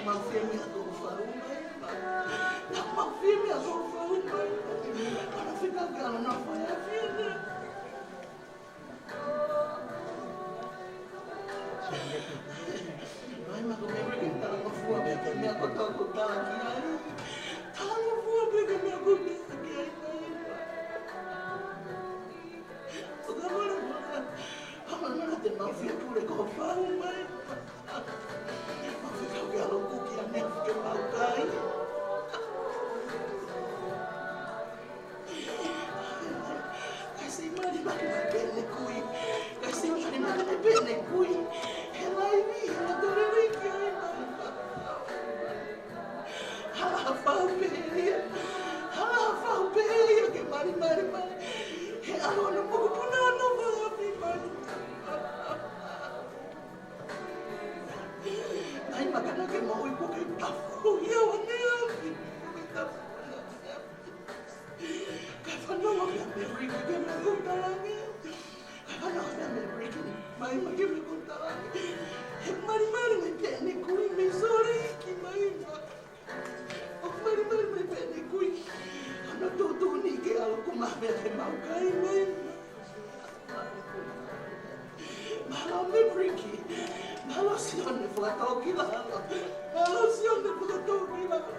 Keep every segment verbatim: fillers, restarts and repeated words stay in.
Mafia mea ko fau mai. Mafia mea ko fau mai. Ana fika ke ana na fai a fia. Mai ma ko me ke tala mafua mea ko mea ko tau ko tala ki ai. Tala mafua mea ko mea ko tala ki ai. Fakamolemole. Fakamolemole te mau fie pule ko fau mai. Mau fie kau ke ʻalu kuki a mea ke mau kai. Kasi mali mali mai pene kui. Kasi mali mali mai pene kui. He laivi, he la tole liki ai mai. Hala ha fau pē ia. Hala ha fau pē ia ke mali mali mai. He ʻalu ana mokopuna ana fakafi mai. Mai makana ke moʻui ko ke tafu ia wane afi. Ko ke tafu. Ka fanongo pē ʻa Meriki ke me kutalangi. Ka fanongo pē ʻa Meriki mai ma ke me kutalangi. He mali mali mai pene kui me sole ki mai ma. ʻO mali mali mai pene kui. Ano tuʻutuʻuni ke ʻalu ko mave ke mau kai mai. Mālō Meriki. Mālō Sione fakatōkilalo. Mālō Sione fakatōkilalo.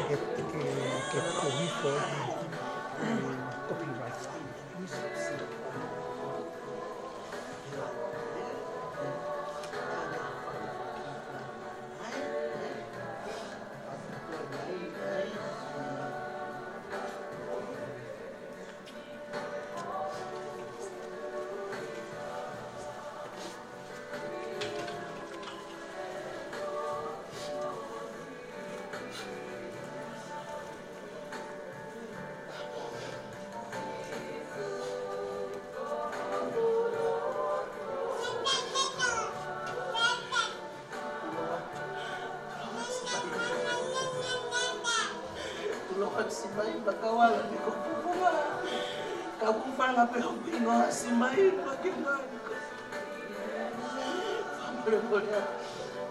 Ke, ke, ke kohi ko e copyright. Tuloa ʻa Simaima ka ʻoku ala ni ko pupunga. Ka ʻoku fanga pē ʻoku ʻi noa Simaima ke mai. Fakamolemole.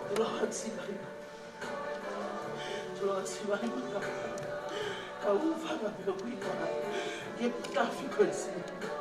Tuloa ʻa Simaima. Tuloa ʻa Simaima ka. Ka ʻoku fanga pē ʻoku ʻi noa. Ke tafi ko e Simaima.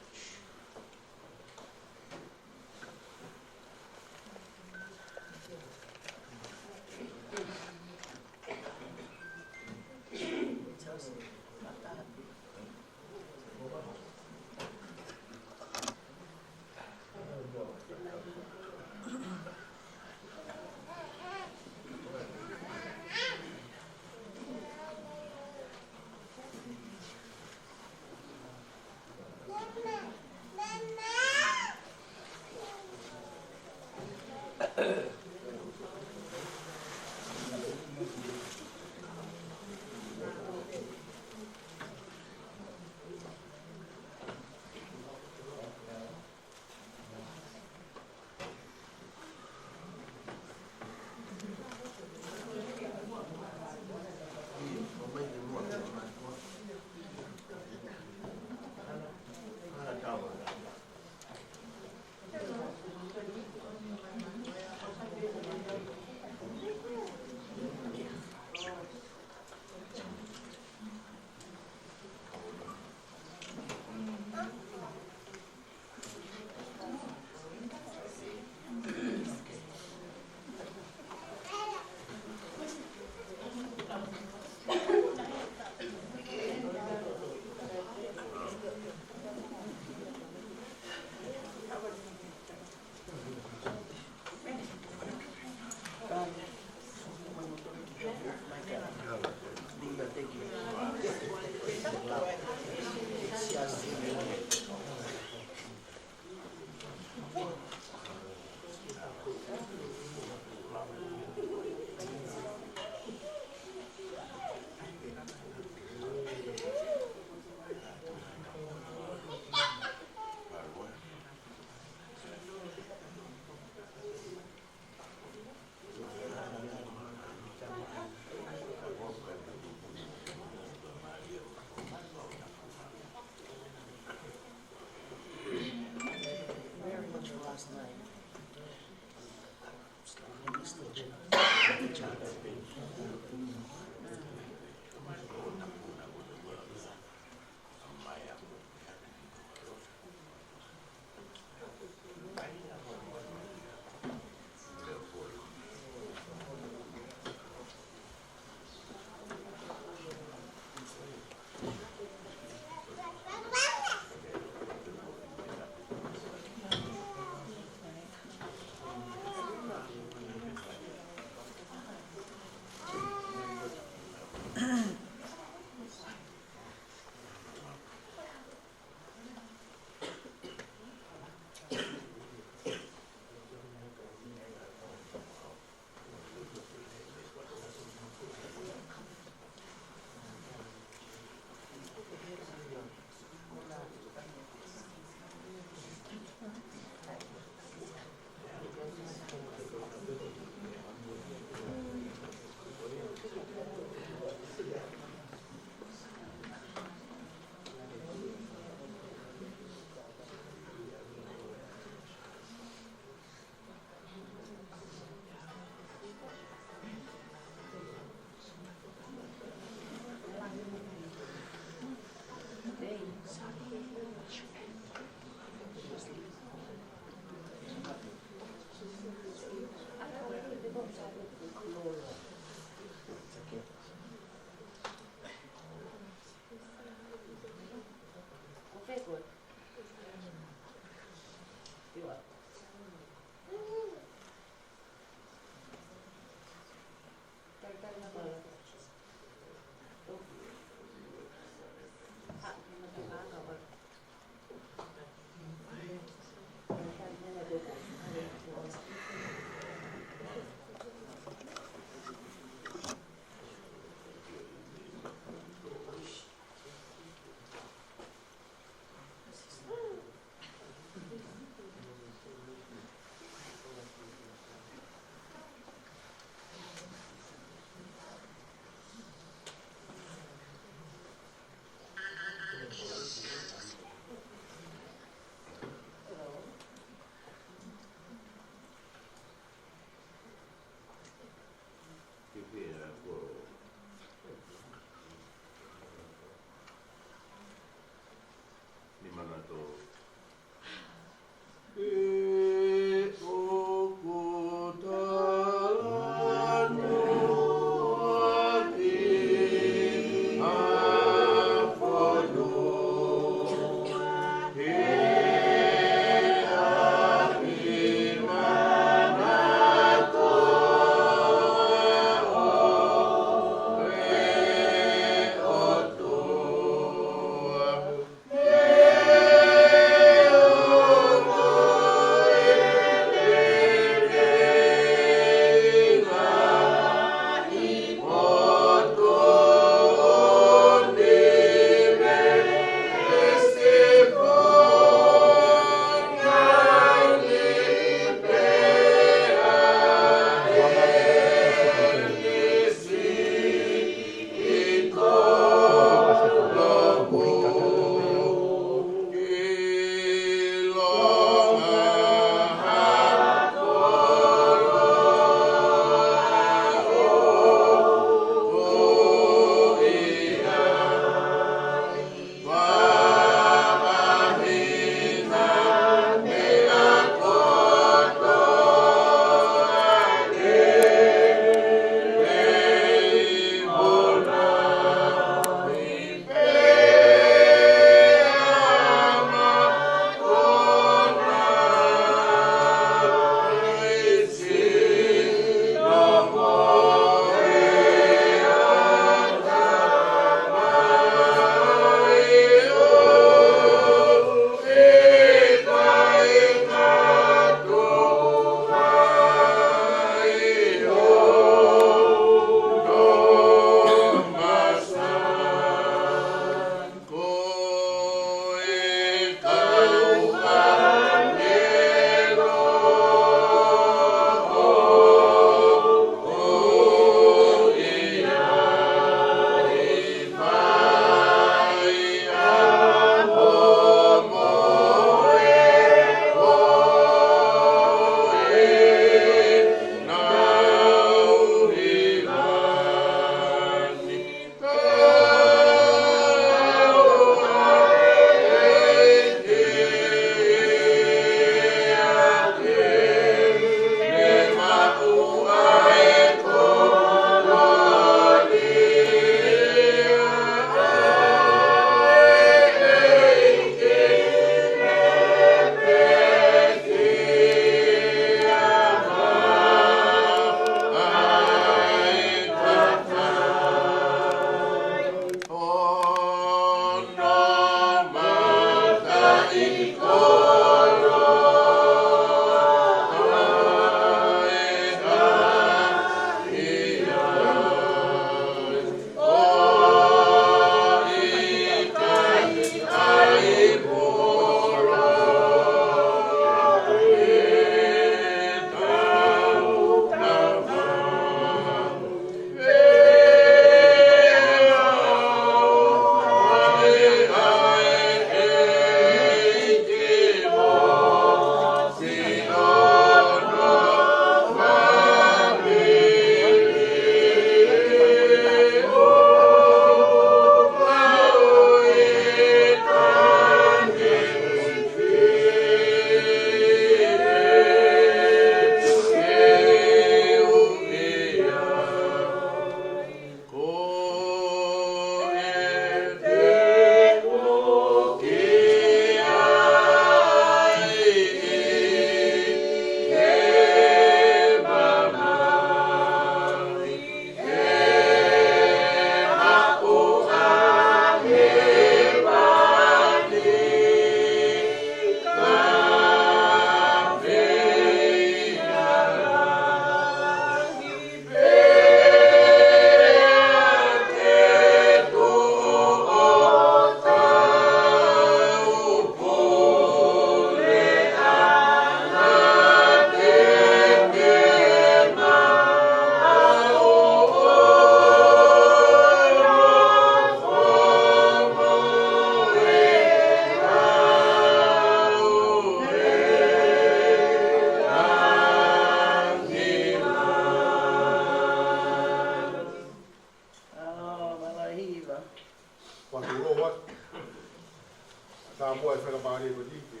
Ko e faingamālie ko eni ke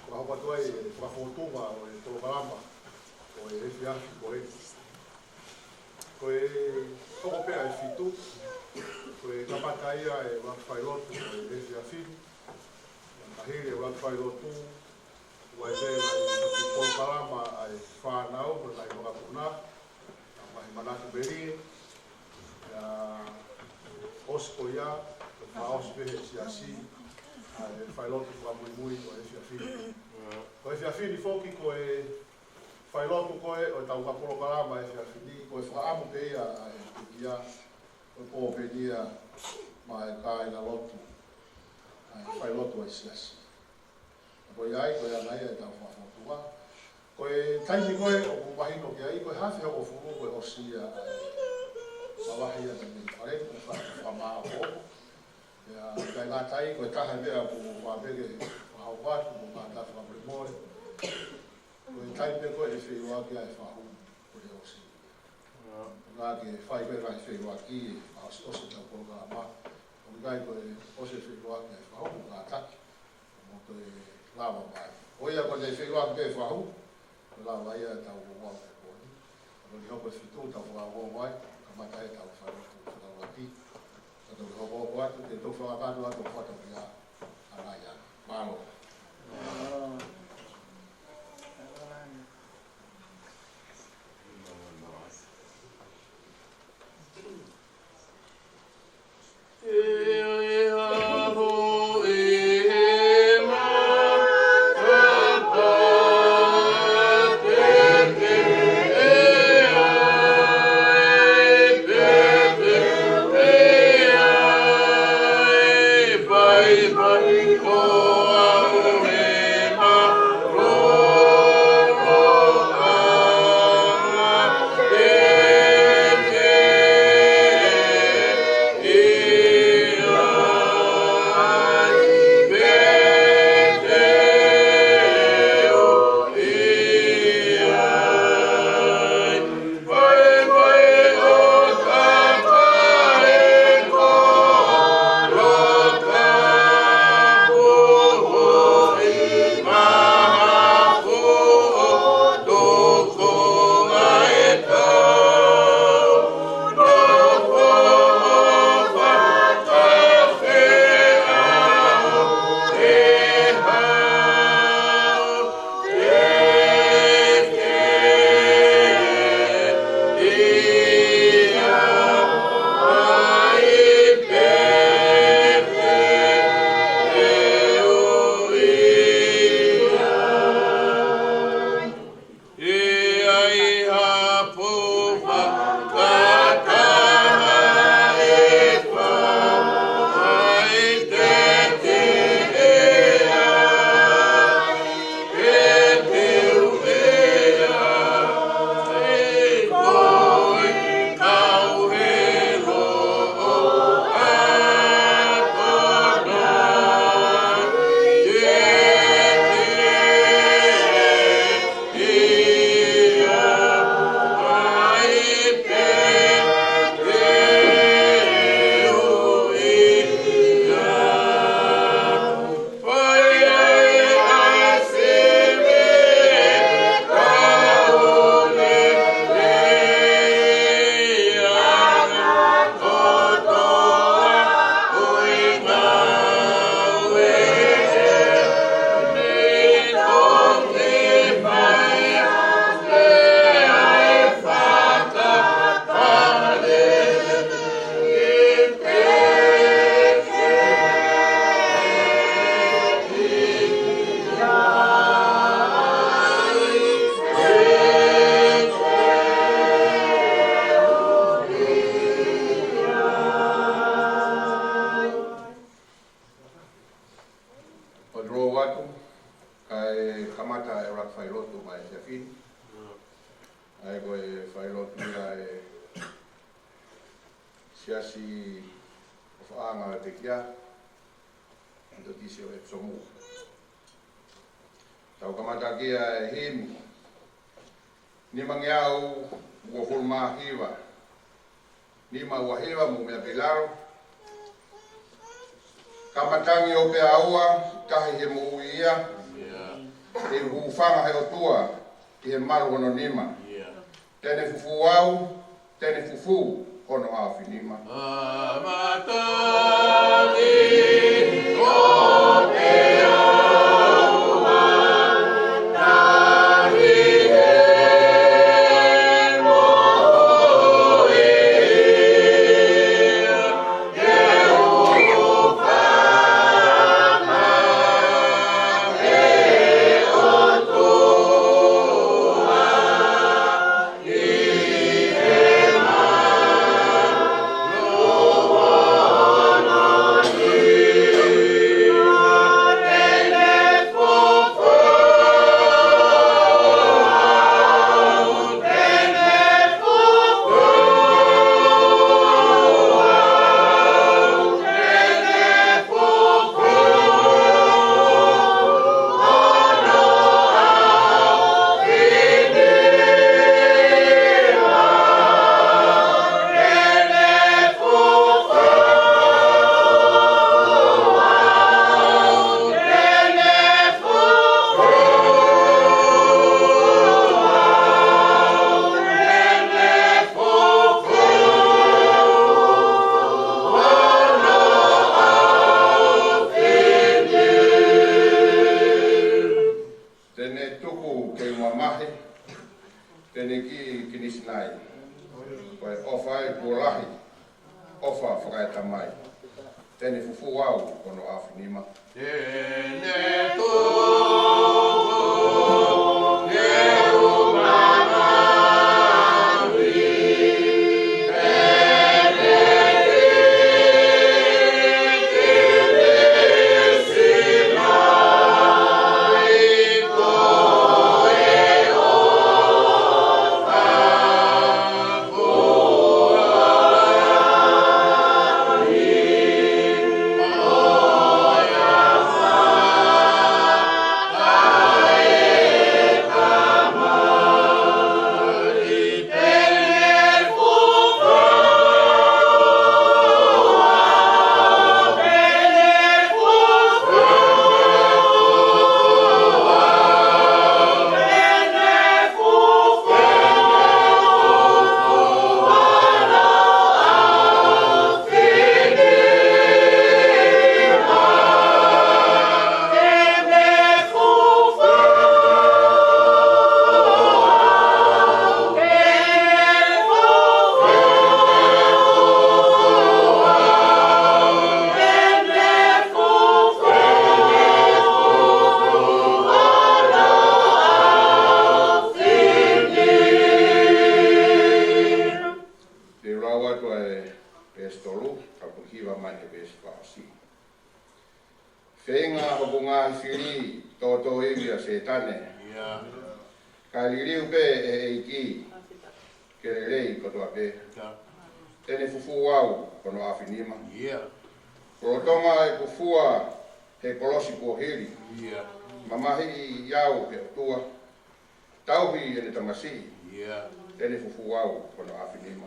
fakahoko atu ai e fakafofonga ʻo e polokalama ʻo e efiafi ko eni. Ko e hoko pē ʻa e fitu, ko e kamata ia e ʻuluaki failotu ʻo e efiafi ni. Ka hili e ʻuluaki failotu, ʻoku ʻi ai e ngaahi polokalama ʻa e fānau, ko e ngaahi vakapuna, ngaahi manatu melie, pea ʻosi ko ia, ko e fakaʻosi pē he siasi ʻa e failotu fakamuimui ʻo e efiafi ni. Ko e efiafi ni foki ko e failotu ko ē ʻo ʻetau polokalama efiafi ni, ko e fakaʻamu pē ia ʻa e pekia, ko e pō pē ia maʻa e kāingalotu, ʻa e failotu ʻa e siasi. Ko ia ai, ko ia nai ʻetau fakafofonga. Ko e taimi ko ē ʻoku mahino ki ai, ko e hafe hoko fulu ko e ʻosi ia ʻa e mavahe ia ʻa e meʻi fale, ko e faka-, fakamāʻopoʻopo. Pea ʻikai ngata ai, ko e taha e meʻa ʻoku ou fie fakahoko atu, ʻoku ou kātaki fakamolemole. Ko e taimi pē ko ē ʻe feʻiloaki ai e fahu, ko e ʻosi. Ngā ke fai ko ē ngaahi feʻiloaki, ʻa ʻosi, ʻosi ʻetau polokalama. ʻOku ʻikai ko e ʻosi e feʻiloaki e fahu, kātaki mo toe lava mai. ʻO ia ko e feʻiloaki pē fahu, ko e lava ia ʻetau ouau he pō ni. Ko e hoko e fitu ʻetau ouau mai, kamata ʻetau failotu fakaʻuluaki. Ka tau hoko atu, te tau fakakātoa atu, fakatau ia, ʻa ia. Mālō. ʻOku tau atu, kae kamata e ʻuluaki failotu mai he efiafi ni. ʻA ia ko e failotu ia ʻa e Siasi ʻo Faʻanga ʻo e Pekia, Metotisi ʻo ʻEpisomu. Tau kamata ki he himi, nimangeau uofulu mā hiva. Nima ua hiva, mou meʻa pē ʻi lalo. Ka matangi ʻo pea ua, tahi he moʻui ia. Te u hūfanga he ʻOtua, ʻi he malu hono nima. Te ne fufū au, te ne fufū hono ʻaofinima. Te ne tuku ke u mamahi, te ne kiʻi kinisinaʻi. Ko e ʻofa ʻe kuo lahi, ʻofa fakaetamai. Te ne fufū au hono ʻaofinima. Te ne tuku ke u mamahi, te ne kiʻi kinisinaʻi. Ko e ʻofa Te u lau atu ʻa e veesi tolu, ka u kiʻi hiva mai he veesi fakaʻosi. Feinga hoku ngaahi fili, tōtōivi ʻa Sētane. Kae liliu pē ʻe he ʻEiki, ke lelei kotoa pē. Te ne fufū au hono ʻaofinima. Lolotonga ʻeku fua he kolosi kuo hili. Mamahiʻi au ʻe he ʻOtua. Tauhi ʻene tamasiʻi. Te ne fufū au hono ʻaofinima.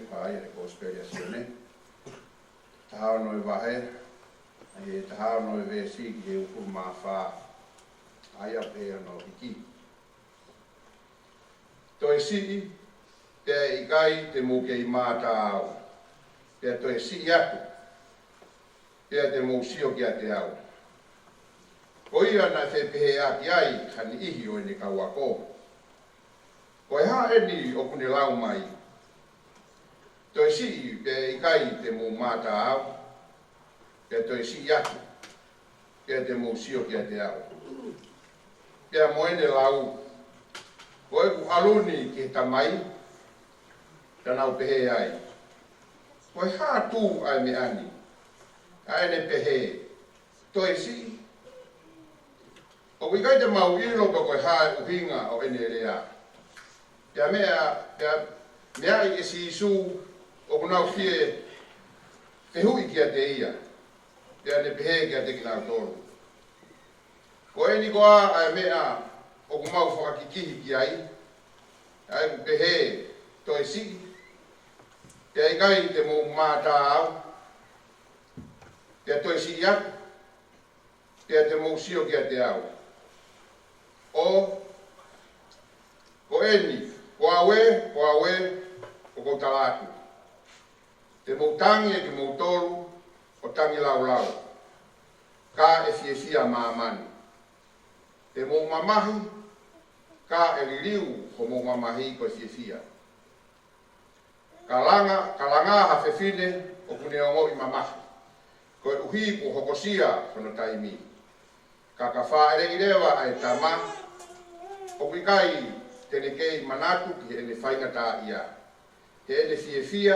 Fai e Kosipeli ʻa Sione, taha ono e vahe, ʻa e taha ono e veesi ki he uku mā fā, ʻa ia pē ʻa hono hiki. Toe siʻi, pea ʻe ʻikai te mou kei mātā au, pea toe siʻi atu, pea te mou sio kiate au. Ko ia naʻe fepehēʻaki ai ha niʻihi ʻo ʻene kau ako, Ko e hā eni ʻoku ne lau mai? Toe siʻi, pea ʻe ʻikai te mou mātā au, pea toe siʻi atu, pea te mou sio kiate au. Pea mo ʻene lau, Ko ʻeku ʻalu ni ki he Tamai, pea nau pehē ai, Ko e hā tū ʻa e meʻa ni? ʻA ʻene pehē, Toe siʻi. ʻOku ʻikai te mau ʻilo pe ko e hā e ʻuhinga ʻo ʻene lea. Pea meʻa, pea meaʻi ʻe Sīsū ʻoku nau fie fehuʻi kiate ia, pea ne pehē kiate kinautolu, Ko eni koā ʻa e meʻa ʻoku mau fakakikihi ki ai, ʻa ʻeku pehē, Toe siʻi, pea ʻikai te mou mātā au, pea toe siʻi atu, pea te mou sio kiate au? ʻO, ko eni, ko au ē, ko au ē, ʻoku ou tala atu, te mou tangi ʻe kimoutolu ʻo tangilāulau, ka ʻe fiefia māmani. Te mou mamahi, ka ʻe liliu homou mamahi ko e fiefia. Ka langa, ka langa ha fefine ʻoku ne ongoʻi mamahi, koeʻuhi kuo hokosia hono taimi. Ka ka fāʻeleʻi leva ʻa e tama, ʻoku ʻikai te ne kei manatu ki heʻene faingataʻaʻia, heʻene fiefia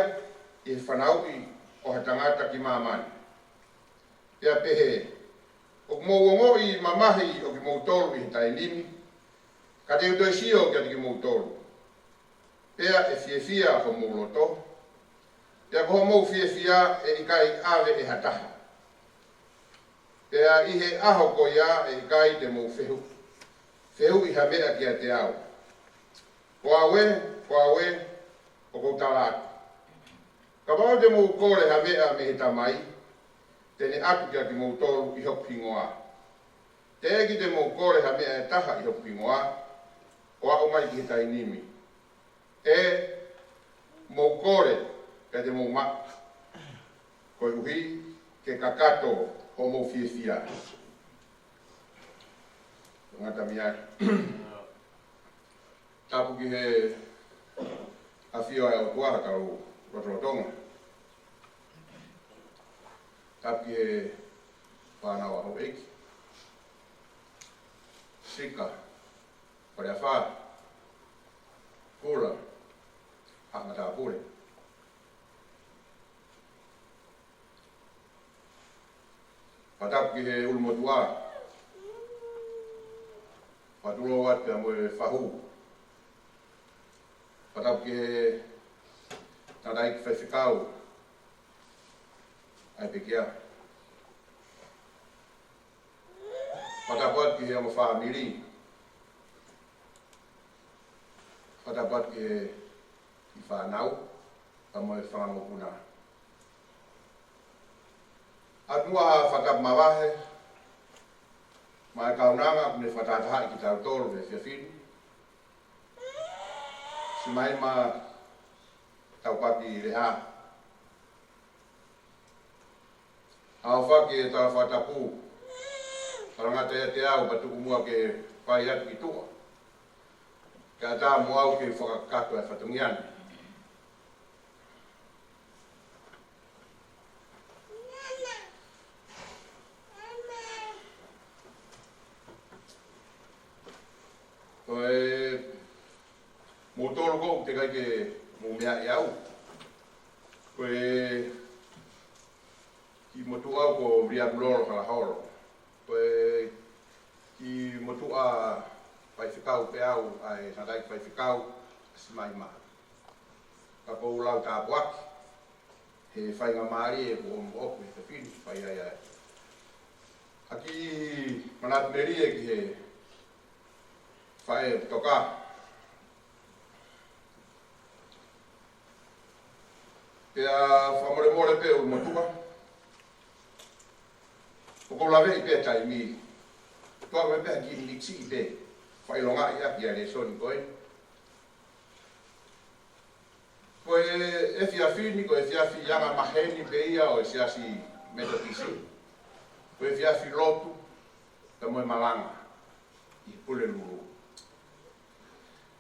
ʻi he fanauʻi ʻo ha tangata ki māmani. Pea pehē, ʻOku mou ongoʻi mamahi ʻo kimoutolu ʻi he taimi ni, ka te u toe sio kiate kimoutolu, pea ʻe fiefia homou loto, pea ko homou fiefia ʻe ʻikai ʻave ʻe ha taha. Pea ʻi he ʻaho ko ia ʻe ʻikai te mou fehu, fehuʻi ha meʻa kiate au. Ko au ē, ko au ē, ʻoku ou tala atu, kapau te mou kole ha meʻa mei he Tamai, te ne ʻatu kiate kimoutolu ʻi hoku hingoa. Teʻeki te mou kole ha meʻa ʻe taha ʻi hoku hingoa, ʻo aʻu mai ki he taimi ni. ʻE, mou kole, pea te mou maʻu, koeʻuhi ke kakato homou fiefia. Ngata mia. Tapu ki he ʻafio ʻa e ʻOtua kae lotolotonga. Tapu ki he fānau ʻa houʻeiki. Sika, Faleafa, Kula, ʻa Matāpule. Fakatapu ki he ʻulumotuʻa. Fakatulou atu pea mo e fahu. Fakatapu ki he tangataʻeiki faifekau ʻa e pekia. Fakatapu atu ki he ongo fāmili. Fakatapu atu ki he kiʻi fānau, pea mo e fanga mokopuna. ʻOatu muʻa ha fakatapu mavahe maʻa e kaunanga kuo ne fakatahatahaʻi kitautolu he efiafi ni. Simaima Taupaki Leha. ʻOfa ke tau fakatapu. Talangata ʻiate au pea tuku muʻa ke fai atu ki tuʻa, kae ʻatā mo au ke fakakakato e fatongia ni. Ko e moutolu ʻoku teʻeki ai ke mou meaʻi au. Ko e kiʻi motuʻa au ko Viliami Lolo Halaholo. Ko e kiʻi motuʻa faifekau pē au ʻa e tangataʻeiki faifekau ʻa Simaima. Ka ʻoku ou lau tāpuaki he faingamālie kuo ʻomi ʻoku he efiafi ni fai ai ʻa e ʻaki manatu melie ki he faʻē toka. Pea fakamolemole pē ʻulumotuʻa, ʻoku ou laveʻi pē taimi. Tuʻa mai pē ha kiʻi miniti pē, fakaʻilongaʻi ʻaki ʻa e lēsoni ko ē. Ko e efiafi ni, ko e efiafi angamaheni pē ia ʻo e Siasi Metotisi. Ko e efiafi lotu, pea mo e malanga ʻi Pulelulu.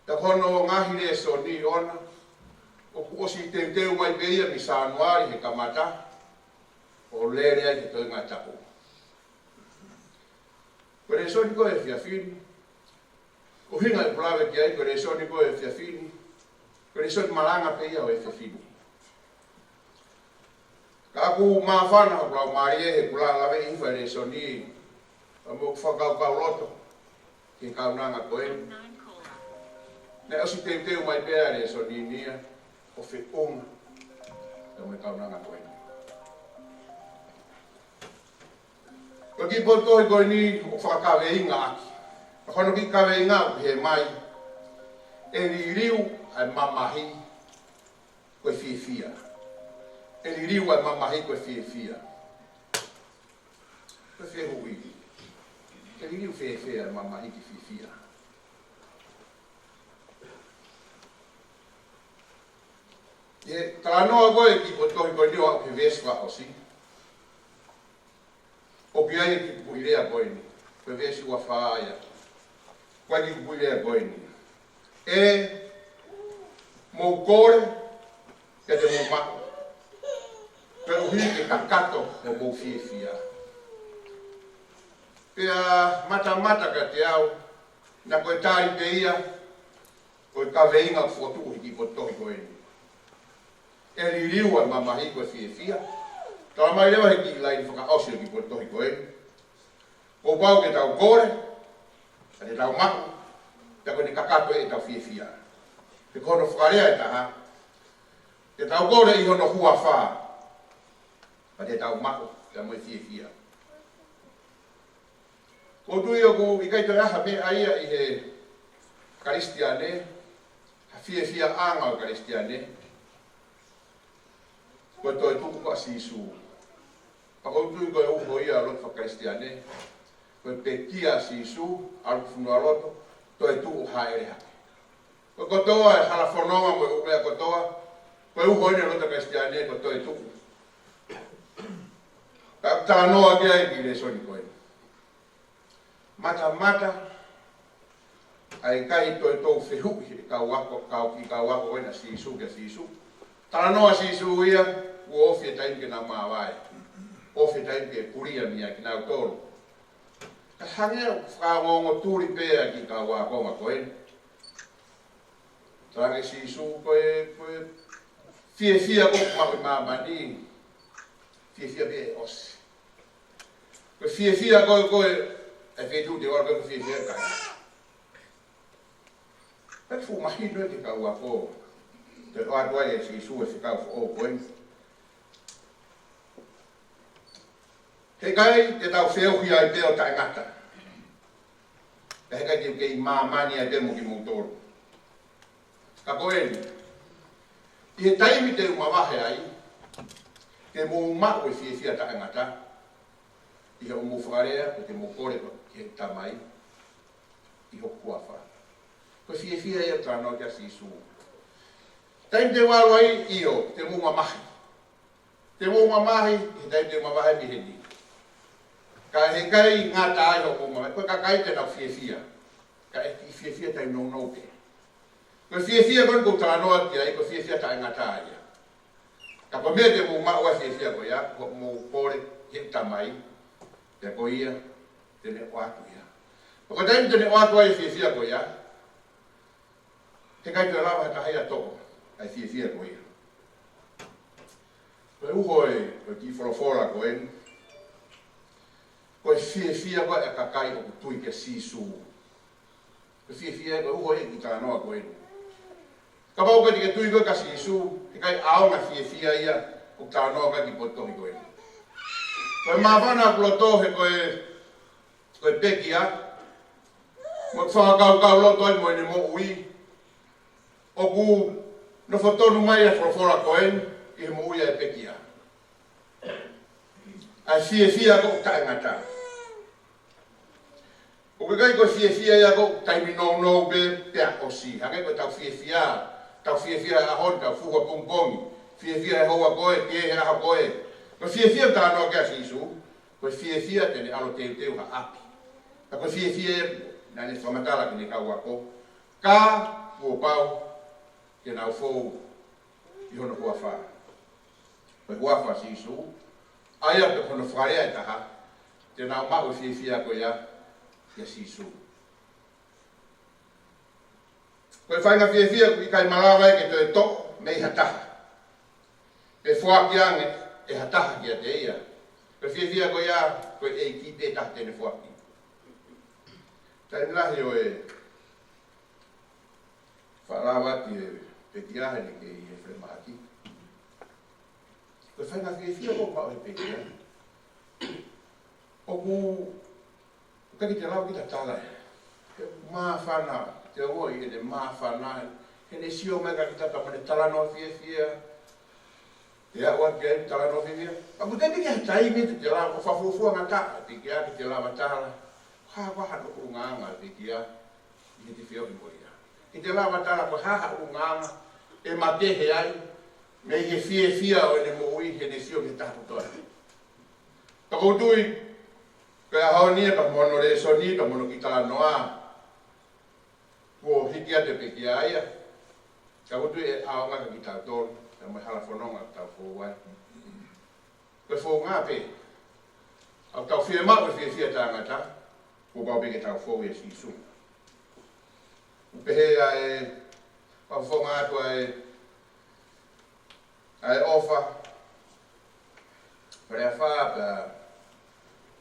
Pea ko hono ngaahi lēsoni ʻoʻona, ʻoku ʻosi teuteu mai pē ia mei Sānuali he kamata, ʻo lele ai he toenga tapu. Ko e lēsoni ko ē efiafi ni, ʻuhinga ʻeku lave ki ai, ko e lēsoni ko ē efiafi ni, ko e lēsoni malanga pē ia ʻo e efiafi ni. Ka ʻoku māfana hoku laumālie he ʻeku lave ʻi he lēsoni, ʻa mo fakakaukau loto ki he kaunanga ko ē. Naʻe ʻosi teuteu mai pē ʻa e lēsoni ni ia ʻo feʻunga pea mo e kaunanga ko ē. Ko e kiʻi potu tohi ko eni ʻoku fakakaveinga ʻaki. Ka ko hono kiʻi kaveinga ʻoku pehē mai: ʻE liliu ʻa e mamahi ko e fiefia. ʻE liliu ʻa e mamahi ko e fiefia. Ko e fehuʻi: ʻE liliu fēfē ʻa e mamahi ki he fiefia? ʻI he talanoa ko ē ʻa e kiʻi potu tohi ko eni ʻo aʻu ki he veesi fakaʻosi, ʻoku ʻi ai e kiʻi kupuʻi lea ko eni. Ko e veesi ua fā ia. Ko e kiʻi kupuʻi lea ko eni: ʻE, mou kole, pea te mou maʻu, koeʻuhi ke kakato hoʻomou fiefia. Pea matamata kiate au, naʻa ko e tali pē ia ʻo e kaveinga ʻoku fokotuʻu he kiʻi potu tohi ko eni: ʻE liliu ʻa e mamahi ko e fiefia. Talamai leva he kiʻi laine fakaʻosi ʻo e kiʻi potu tohi ko eni: Kuo pau ke tau kole, ka te tau maʻu, pea ko ʻene kakato ʻetau fiefia. Pe ko hono fakalea ʻe taha, te tau kole ʻi hono huafa, ka te tau maʻu pea mo e fiefia. ʻOku ou tui ʻoku ʻikai toe ʻi ai ha meʻa ia ʻi he Kalisitiane, ha fiefiaʻanga ʻo e Kalisitiane, ko e toetuʻu ʻa Sīsū. Pea ʻoku ou tui ko e uho ia ʻo e lotu faka-Kalisitiane, ko e pekia ʻa Sīsū, ʻalu ki he fonualoto, toetuʻu, hāʻele hake. Ko e kotoa e hala fononga mo e ʻū meʻa kotoa, ko e uho eni ʻo e lotu Kalisitiane ko e toetuʻu. Ka ʻoku talanoa ki ai e kiʻi lēsoni ko eni. Matamata, ʻa e ʻikai toe tou fehuʻi e kau ako, kau kiʻi kau ako ko ena ʻa Sīsū kia Sīsū. Talanoa ʻa Sīsū ia, kuo ofi e taimi ke nau māvae. Ofi e taimi ke pulia mei ai kinautolu. Ka hangē ʻoku fakaongoongo tuli pē ʻa e kiʻi kau ako ko eni. Talaange ʻe Sīsū, ko e, ko e fiefia ko ē ʻoku maʻu ʻi māmani, fiefia pē ʻe ʻosi. Ko e fiefia ko ē, ko e, ʻa e feituʻu te u ʻalu ko ē, ko e fiefia ʻe ʻikai. Pea fuʻu mahino e kiʻi kau ako, toe ʻoatu ai ʻe Sīsū e fekau foʻou ko eni. He ʻikai te tau feohi ai pē ʻo taʻengata. Pea he ʻikai te u kei māmani ai pē mo kimoutolu. Ka ko eni, ʻi he taimi te u mavahe ai, te mou maʻu e fiefia taʻengata, ʻi hoʻomou fakalea, ko ʻete mou kole ki he Tamai ʻi hoku huafa. Ko e fiefia ia ʻoku talanoa ki ai ʻa Sīsū. Taimi te u ʻalu ai, ʻio, te mou mamahi. Te mou mamahi, he taimi te mou mavahe mei heni. Ka he ʻikai ngata ai hoʻomou mamahi, ko e kakai te nau fiefia. Ka ʻe kiʻi fiefia taimi nounou pē. Ko e fiefia ko eni ʻoku ou talanoa ki ai, ko e fiefia taʻengata ia. Ka ko e meʻa te mou maʻu ai e fiefia ko ia, ko hoʻomou kole ki he Tamai, pea ko ia te ne ʻoatu ia. Pea ko e taimi te ne ʻoatu ai e fiefia ko ia, he ʻikai toe lava ha taha ia ʻo toʻo ʻa e fiefia ko ia. Ko e uho e, ko e kiʻi folofola ko eni, ko e fiefia ko ē ʻa e kakai ʻoku tui kia Sīsū. Ko e fiefia, ko e uho e kiʻi talanoa ko eni. Kapau ʻoku ʻikai te ke tui koe kia Sīsū, he ʻikai ʻaonga e fiefia ia ʻoku talanoa ki ai e kiʻi potu tohi ko eni. Ko e māfana ʻoku loto he ko e, ko e pekia, mo e fakakaukau loto ai mo ʻene moʻui. ʻOku nofo tonu mai e folofola ko eni, ʻi he moʻui ʻa e pekia. ʻA e fiefia ʻoku taʻengata. ʻOku ʻikai ko e fiefia ia ko e taimi nounou pē pea ʻosi. Hangē ko ʻetau fiefia, tau fiefia he ʻaho ni, tau fuhu ʻapongipongi. Fiefia he houa ko ē, ki he ʻaho ko ē. Ko e fiefia ʻoku talanoa ki ai ʻa Sīsū, ko e fiefia te ne ʻalu ʻo teuteu ha ʻapi. Ka ko e fiefia ia naʻa ne fakamatala ki heʻene kau ako. Ka kuo pau ke nau fou ʻi hono huafa. Ko e huafa ʻo Sīsū, ʻa ia pē ko hono fakalea ʻe taha, te nau maʻu e fiefia ko ia ʻia Sīsū. Ko e faʻahinga fiefia ʻoku ʻikai malava ia ke toe toʻo mei ha taha, pe foaki ange ʻe ha taha kiate ia. Ko e fiefia ko ia, ko e ʻEiki pē taha te ne foaki. Taimi lahi ʻoku faʻa lava atu e pekia heʻene kei ʻi he falemahaki. Ko e faʻahinga fiefia ʻoku maʻu ʻe he pekia, ʻoku ʻikai ke te lava ke ta tala ē. He māfana, te ongoʻi ʻene māfana, heʻene sio mai kia kita pea mo ʻene talanoa fiefia. Te aʻu atu ki ai talanoa fiefia. Pea ʻoku teʻeki ke ʻi ai ha taimi te te lava, ʻoku fakafuofua ngataʻa e pekia ke te lava tala ko e hā, ko e hā hono ʻulungaanga e pekia ʻi heʻete feohi mo ia. Ke te lava tala ko e hā ha ʻulungaanga ʻe makehe ai mei he fiefia ʻo ʻene moʻui heʻene sio ki he taha kotoa. Pea ʻoku ou tui, ko e ʻaho ni pea mo hono lēsoni, pea mo hono kiʻi talanoa, kuo hiki atu e pekia ia. Ka ʻoku ou tui ʻe ʻaonga kia kitautolu, pea mo e hala fononga ʻoku tau fou ai. Ko e founga pē, ʻoku tau fiemaʻu e fiefia taʻengata, kuo pau pē ke tau fou ʻia Sīsū. ʻOku pehē ʻa e, fakafofonga atu ʻa e, ʻa e ʻofa. Pea lea fā pea,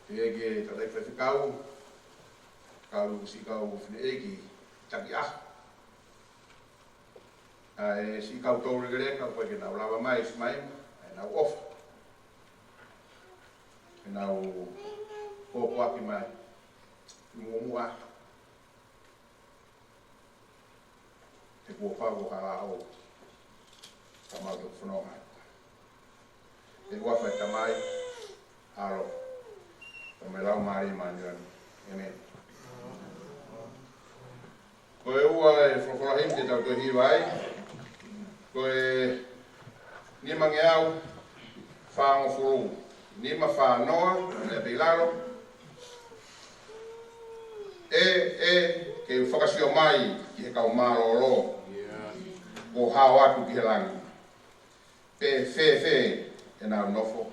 pehē ki he tangataʻeiki faifekau, kau siʻi kau fineʻeiki taki ʻaho. ʻA e siʻi kau toulekeleka, ʻoku ʻikai ke nau lava mai, ʻosi mai, ʻa ʻenau ʻofa. Ke nau pōpoaki mai. Muʻomuʻa. He kuo pau ko e hala ʻo ka mau toki fononga. ʻI he huafa ʻo e Tamai, ʻAlo, pea mo e Laumālie Māʻoniʻoni. ʻĒmeni. Ko e ua e folofola himi te tau toe hiva ai, ko e nimangeau fāngofulu, nima fā noa, lea pē ʻi lalo. ʻE, ʻe, ke u fakasio mai ki he kau mālōlō, kuo hao atu ki he langi. Pe fēfē ʻenau nofo?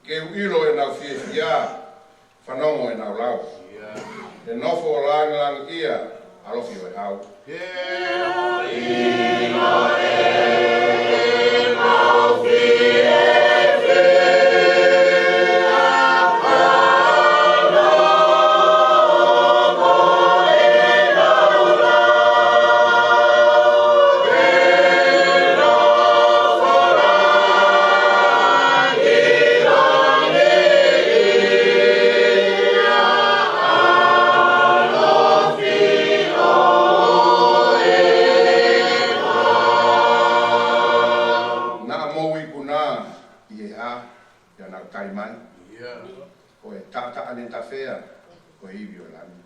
Ke u ʻilo ʻenau fiefia, fanongo ʻenau lau. He nofo ʻo langilangiʻia, ʻalofi ʻo e hau. Naʻa mou ikuna ʻi he hā, pea nau tali mai? Ko e taʻataʻa ne tafea, ko e ivi ʻo e langi.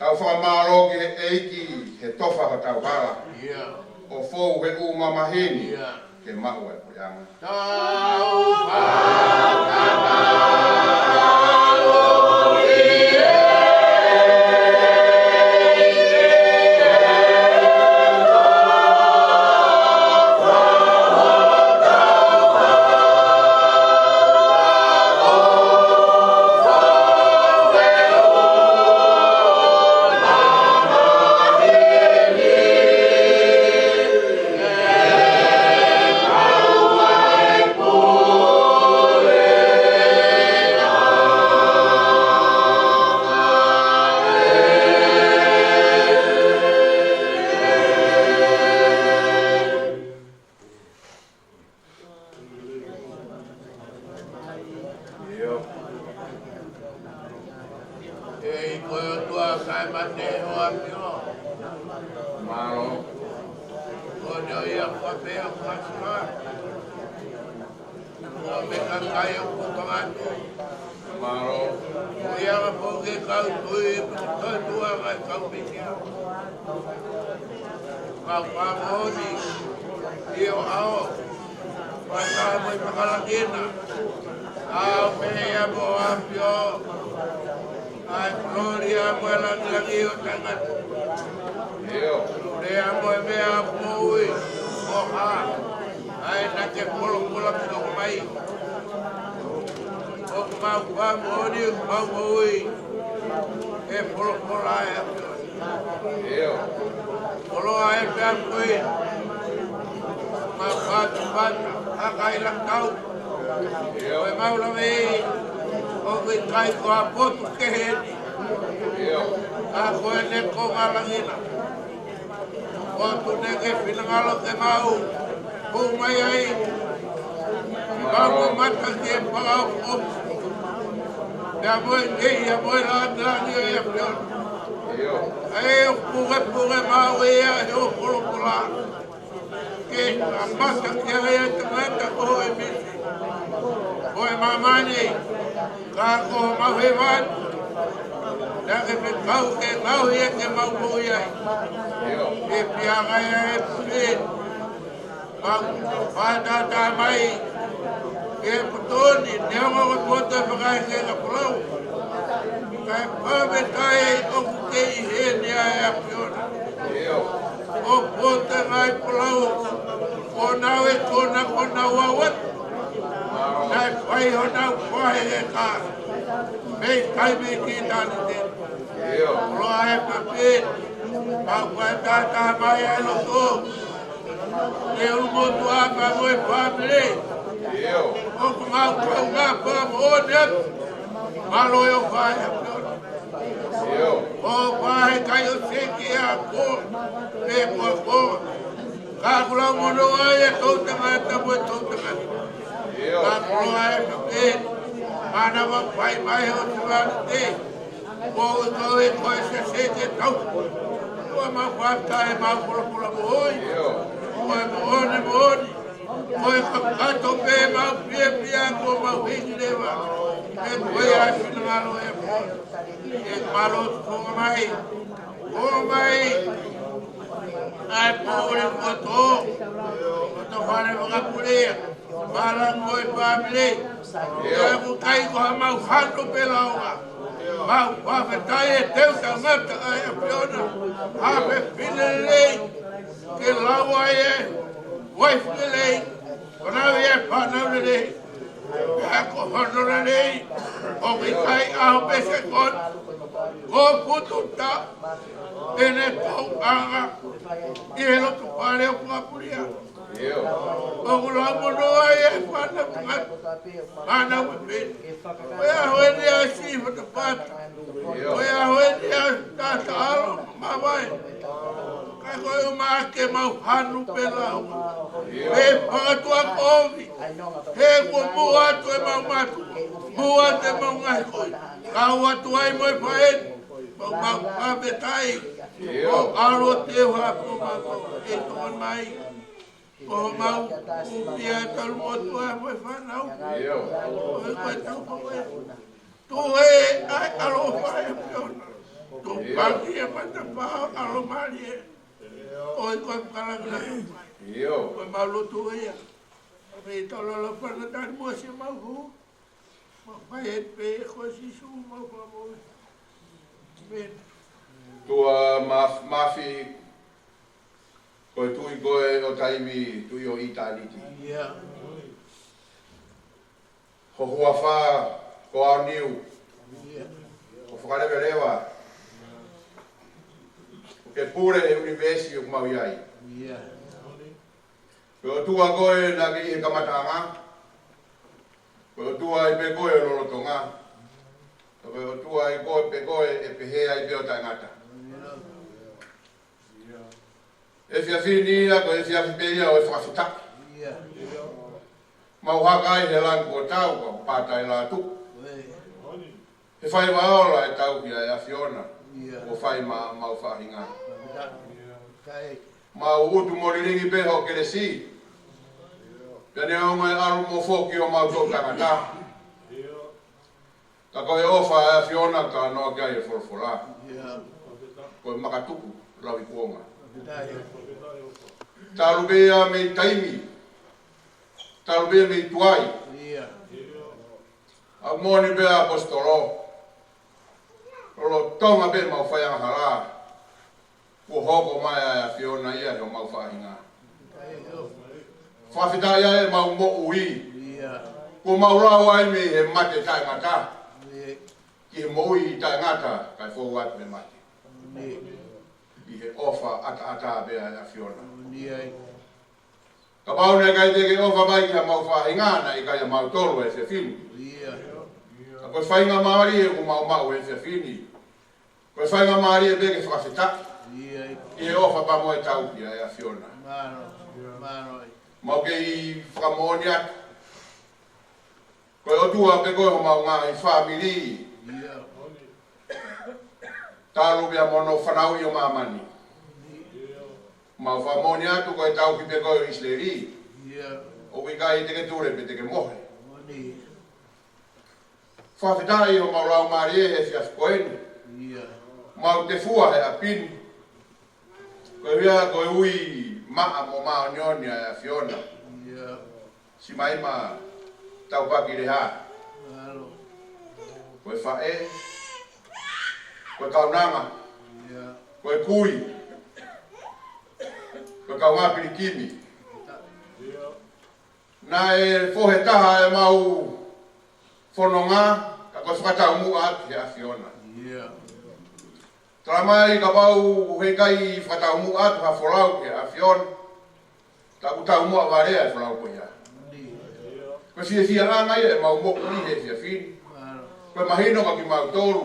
Tau fakamālō ki he ʻEiki he tofa hotau hala. ʻIo. ʻO fou he ʻū mamahi ni. ʻIo. Ke maʻu ʻa e puleʻanga. ʻIo. ʻEiki ko e ʻOtua kae mate ʻo ʻAfio. Mālō. Ko hono ʻofa pē ʻoku māsila. Ko e meʻa kakai ʻoku tangata. Mālō. Ko ia ʻa e foʻi kau tui, ko e tua ʻa e kau pikia. Kau fakamoʻoni, ʻio ʻao, pata mo e fakalakina. ʻAu pē ia mo ʻAfio, ʻa e kolōlia mo e langilangi ʻo taʻengata. ʻIo. Lea mo e meʻa moʻui, ʻo hā, ʻa ia naʻa ke folofola ki ʻoku mai. ʻOku mau fakamoʻoni, mau moʻui, ʻe folofola ʻa e ʻAfio. ʻIo. Koloa e pea kui. Mau fatu fatu, haka ila tau. ʻIo. Ko e mau lave, ʻoku ʻikai ko ha potu kehe ni. ʻIo. Ka ko e ne ko ngalangina. ʻOku ne ke finangalo ke mau. Ko mai ai. Mau ko mata ke pau o. Ia mo e kei, ia mo e langilangi ʻo e ʻAfio. ʻIo. ʻA e ʻoku puke puke mau ia he ʻoku folofola. Ke amata ke ai e tangata ko e misi. Ko e māmani. Ka ko mau he vani. Naʻa ke fekau ke mau ia ke mau moʻui ai. ʻIo. Ke pianga ia e pē. Mau fātata mai. Ke potoni, neongo ko e poto fakaʻekeʻeke folau. Kae pāme tai ʻoku kei heni ʻa e ʻAfiona. ʻIo. ʻO poto ngai folau. Ko nau e kona, ko nau awa. Naʻe fai honau fai e ka. Mei kai mei ki tani te. ʻIo. Loa e pape. Mau fātata mai e loto. Ke ulu motuʻa pea mo e fāmili. ʻIo. ʻOku mau kaungā fakamoʻoni atu. Mālō e ʻofa ʻa e ʻAfiona. ʻIo. ʻOfa he kai ʻo seki ʻa ko. Pe ko ko. Ka kula mono ai e tau tangata mo e tau tangata. ʻIo. Ka kula e pape. Mana wa fai mai o te wa te. Ko e, ko e, ko e seseke tau. Ko e mau fakaʻatā e mau folofola moʻui. Ko e moʻoni, moʻoni. Ko e kakato pē mau fiefia ko mau hiki leva. Pea ko e ʻai finangalo e pō. ʻE mālō ko mai. Ko mai. ʻAi pō le koto. Koto fale fakapulea. Mālō mo e fāmili. ʻIo. ʻOku ʻikai ko ha mau hano pē laua. Mau fakafetaʻi e teu tangata ʻa e ʻAfiona. Ha fefine lelei. Ke laua e uaifi lelei. Ko nau e fānau lelei. Pea ko hono lelei. ʻOku ʻikai ʻaho pē se kon. Ko putu ta. ʻEne tauʻanga. ʻI he loto fale ʻo Puapulia. ʻIo. ʻOku lau mono ai e fānau ngata. Fānau e pē. Ko e ʻaho eni ʻa e sifa ta pata. ʻIo. Ko e ʻaho eni ʻa e tata alo mavae. Ka ko e uma ke mau hanu pē lau. ʻIo. Pea fakatua kovi. He kuo mua atu e mau matu. Mua atu e mau ngaahi koi. Kau atu ai mo e faʻē. Mau mau fakapetai. ʻIo. Ko alo te hoa ko mau ko e tokon mai. Ko mau, ʻuhia talu motuʻa mo e fānau. ʻIo. Ko e koe tau ko e. Tuʻu ē ʻa e ʻaloʻofa ʻa e ʻAfiona. Ko e paki e matapā ʻa e Laumālie. ʻOi ko e kalanga. ʻIo. Ko e mau lotu ia. Pea tololo pana tani mo se mau hū. Mau fai e pē ko Sīsū mau fakamoʻui. Amen. ʻOtua Maf-, Mafi, ko e Tuʻi koe ʻo taimi, Tuʻi ʻo ʻitāniti. ʻIo. Ho huafa ko Aoniu. ʻIo. Ko e fakaleveleva. Ko e pule ʻo e ʻunivēsi ʻoku mau ʻi ai. ʻIo. Ko e ʻOtua koe naʻe ʻi he kamataʻanga. Ko e ʻOtua ʻi pē koe ʻo lolotonga. Ko e ʻOtua ʻi koe pē koe ʻe pehē ai pē ʻo taʻengata. ʻIo. Efiafi ni ia, ko e efiafi pē ia ʻo e fakafetaʻi. ʻIo. Mau haka ai he langi kuo tau, ka pātai lā tuʻu. ʻOi. He faiva ola ʻetau ki ai ʻAfiona. ʻIo. Kuo fai maʻa mau faʻahinga. Fakafetaʻi. Mau utu mo lilingi pē ho kelesi. Pea neongo e ʻalu mo foki ʻo mau toʻutangata. Ka ko e ʻofa ʻa e ʻAfiona ka noa ki ai e folofola. ʻIo. Ko e makatuʻu lauikuonga. Talu pē ia mei taimi. Talu pē ia mei tuai. ʻIo. ʻA moʻoni pē ʻaposetolo. Lolotonga pē mau faiangahala. Kuo hoko mai ʻa e ʻAfiona ia he ʻo mau faʻahinga. Fakafetaʻi ai ʻemau moʻui. ʻIo. Kuo mau lau ai mei he mate taʻengata. ʻIo. Ki he moʻui taʻengata, kae fou atu he mate. ʻIo. ʻI he ʻofa ʻataʻatā pē ʻa e ʻAfiona. ʻIo. Kapau naʻe ʻikai te ke ʻofa mai ki haʻamau faʻahinga, naʻe ʻikai ʻa mautolu he efiafi ni. ʻIo. Ka ko e faingamālie ʻoku mau maʻu he efiafi ni. Ko e faingamālie pē ke fakafetaʻi. ʻIo. ʻI he ʻofa pea mo e tauhi ʻa e ʻAfiona. Mālō. Mālō. Mau kei fakamoʻoni atu. Ko e ʻOtua pē koe homau ngaahi fāmili. ʻIo. Talu pē ia mo hono fanauʻi ʻo māmani. Mau fakamoʻoni atu ko e tauhi pē koe ʻo ʻIsileli. ʻIo. ʻOku ʻikai te ke tule pe te ke mohe. Moʻoni. Fakafetaʻi homau laumālie he efiafi ko eni. ʻIo. Mau tefua he ʻapi ni. Ko ia ko e ui maʻa mo māʻoniʻoni ʻa e ʻAfiona. ʻIo. Simaima Taupaki Leha. Mālō. Ko e faʻē. Ko e kaunanga. ʻIo. Ko e kui. Ko e kaungā pilikimi. ʻIo. Naʻe fohe taha ʻemau fononga, ka ko e fakataumuʻa ki he ʻAfiona. ʻIo. Tala mai kapau he ʻikai fakataumuʻa atu ha folau ki he ʻAfiona, ka ʻoku taumuʻa vale ʻa e folau ko ia. Ko e fiefiaʻanga ia ʻemau moʻui he efiafi ni. Ko e mahino kia kimautolu,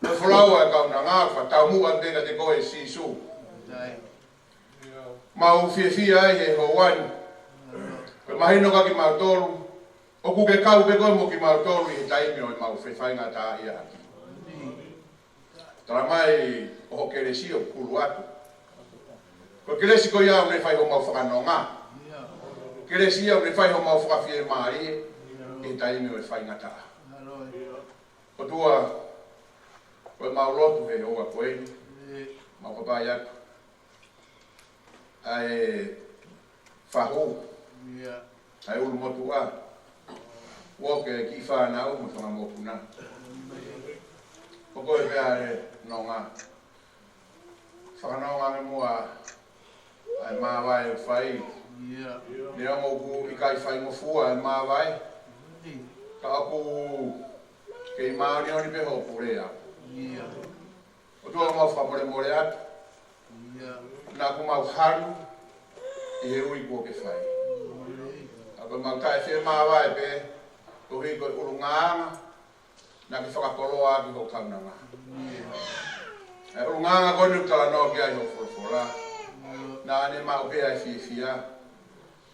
ko e folau ʻa e kaunanga, fakataumuʻa pē kiate koe Sīsū. Mau fiefia ai he houa ni. Ko e mahino kia kimautolu, ʻoku ke kau pē koe mo kimautolu ʻi he taimi ʻo ʻemau fefaʻuhi ngata ia. Tala mai ʻo ho kelesi ʻoku kulu atu. Ko e kelesi ko ia ʻoku ne fai homau fakanonga. Kelesi ia ʻoku ne fai homau fakafiemālie ʻi he taimi ʻo e faingataʻa. ʻOtua, ko ʻemau lotu he houa ko eni, mau kapai atu ʻa e fahu, ʻa e ʻulumotuʻa, ʻo e kiʻi fānau mo e fanga mokopuna. Ko koe pē ʻa e nonga. Fakanonga ange muʻa ʻa e māvae ʻoku fai. Neongo ʻoku ʻikai faingofua ʻa e māvae, ka ʻoku kei māʻoniʻoni pē hoʻo pule. ʻOtua, mau fakamolemole atu. Naʻa ʻoku mau halu ʻi he ui kuo ke fai. Ka ko ʻemau taʻefiemāvae pē, koeʻuhi ko e ʻulungaanga naʻa ke fakakoloa ʻaki hoʻo kaunanga. ʻA e ʻulungaanga ko eni ʻoku talanoa ki ai hoʻo folofola. Naʻa ne maʻu pē ʻa e fiefia.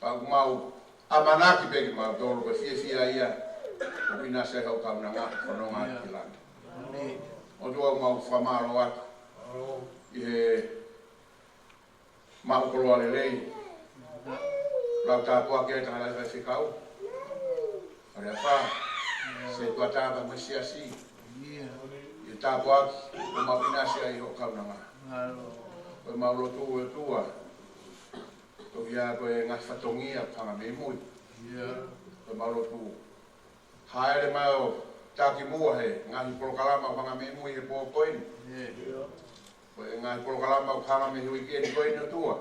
Ka ʻoku mau ʻamanaki pē kimautolu ko e fiefia ia ʻoku ʻinasi ai hoʻo kaunanga, fononga ki langi. ʻOtua, mau fakamālō atu ʻi he maʻu koloa lelei, lau tāpuaki ʻa e tangataʻeiki faifekau, ʻa e ʻafa, setuata pea mo e siasi, ʻi he tāpuaki, ʻo mau ʻinasi ai hoʻo kaunanga. Ko ʻemau lotu ʻOtua, toki ʻi ai ko e ngaahi fatongia ʻoku hanga mei mui. Ko ʻemau lotu, hāʻele mai ʻo taki muʻa he ngaahi polokalama ʻoku hanga mei mui he pō ko eni. Ko e ngaahi polokalama ʻoku hanga mei he uike ni ko eni ʻOtua.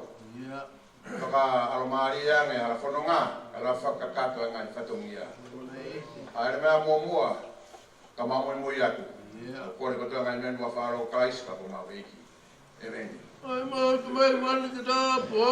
Fakaʻalomālie ange ʻa e fononga, ʻa e fakakakato ʻa e ngaahi fatongia. Hāʻele mai muʻomuʻa, ka mau muimui atu. Kole kotoa ngaahi meʻa ni ʻi he huafa ʻo Kalaisi ko homau ʻEiki. ʻĒmeni. ʻAi mau tu mai mani ke tāpuaki.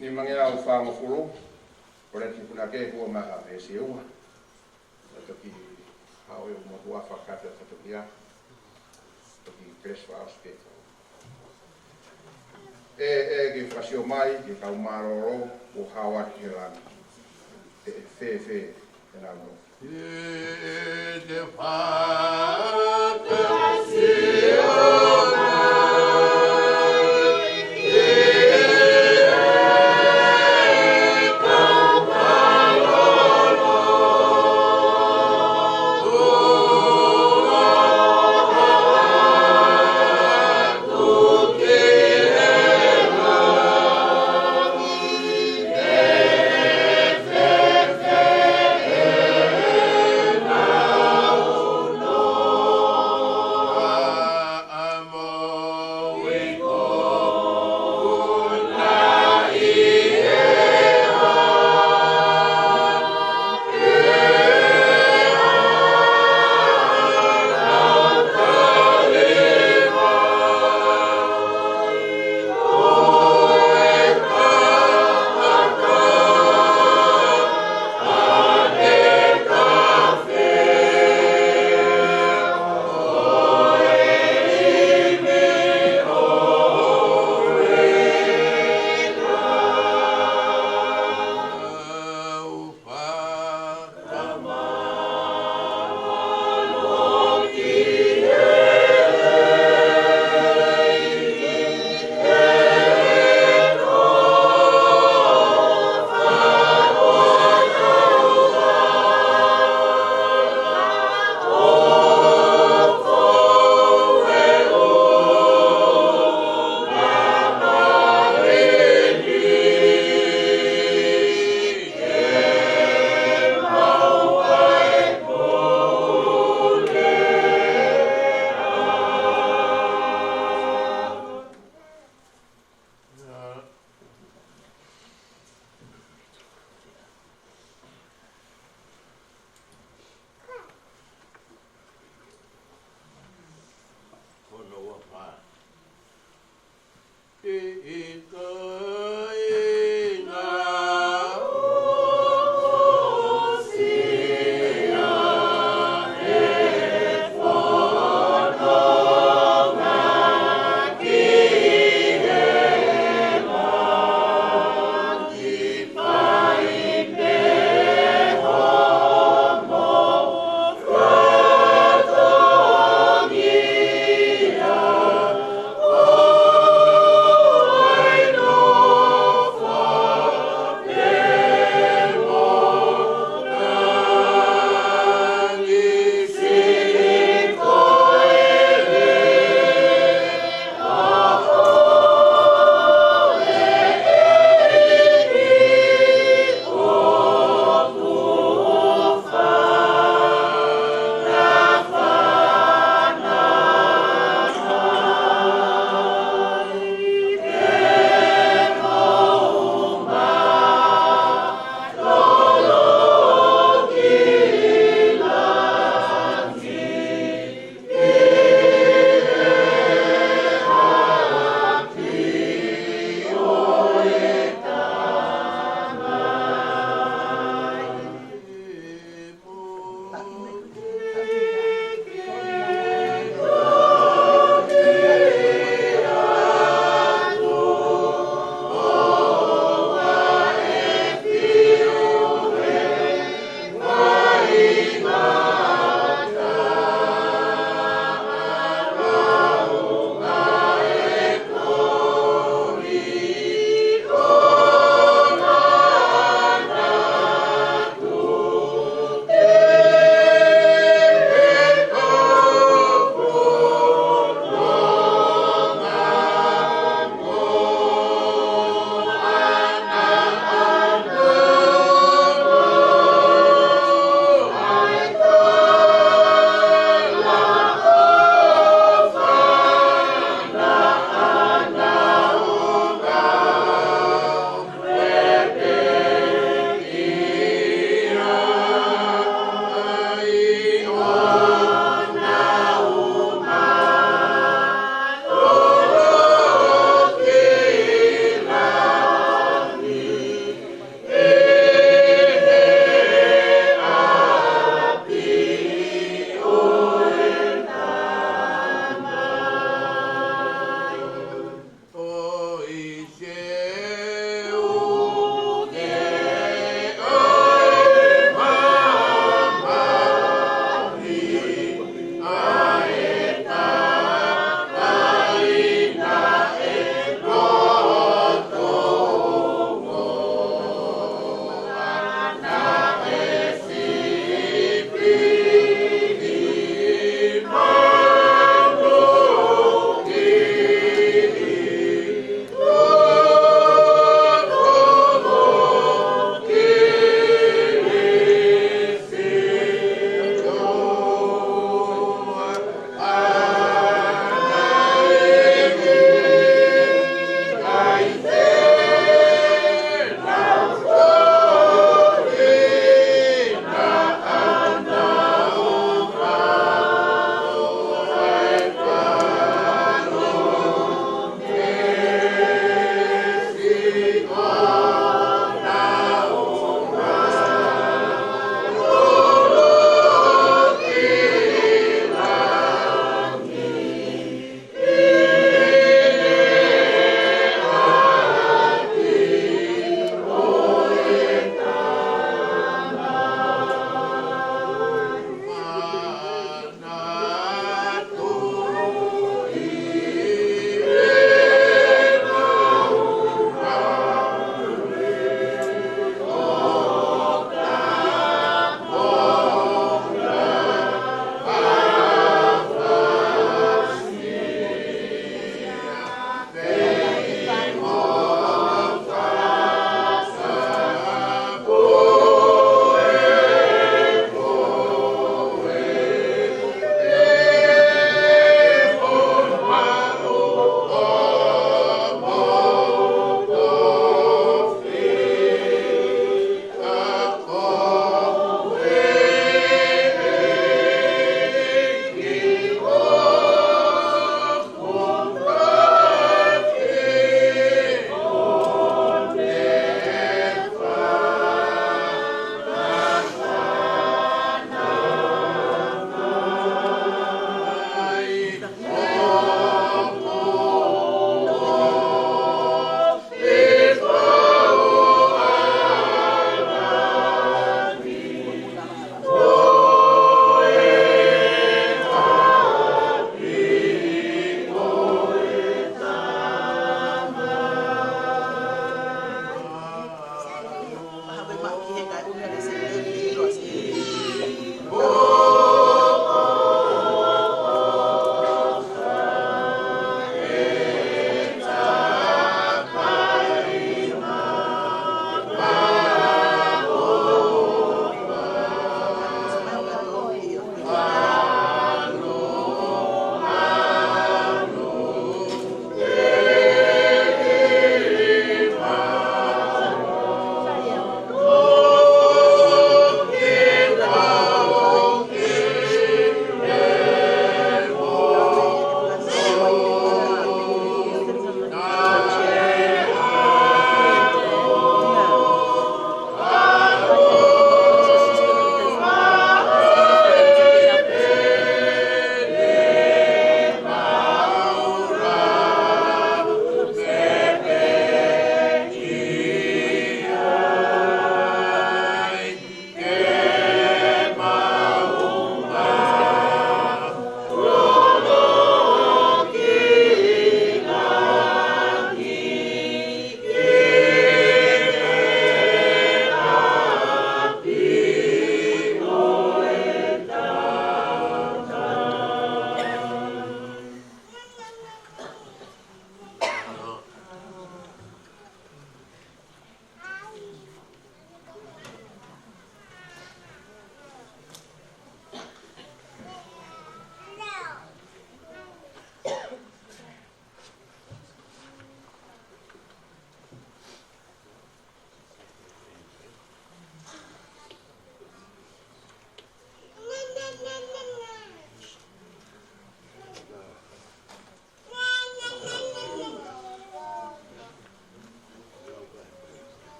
Nimangeau fāngofulu, ʻo leti kuna ke kua maha veesi ua. Toki hao e motu a fakata toki a. Toki Kelesi Faʻaosi ke kau. ʻE, ʻe ke fakasio mai, ke kau mālōlō, ʻo hao atu ki he langi. ʻE, ʻe fēfē, ʻenau nofo. ʻE, te fakasio mai.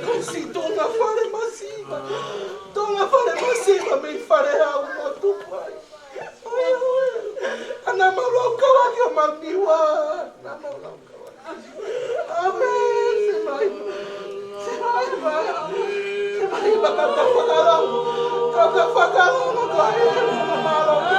Kasi Tonga fale masiva. Tonga fale masiva mei fale au mo tupai. Ana mau lau kau ake o mau niwa. Ana mau lau kau ake. Amen. Se mai. Se mai, mai. Se mai, mai, kau ka fakalongo. Kau ka fakalongo, kau ka fakalongo.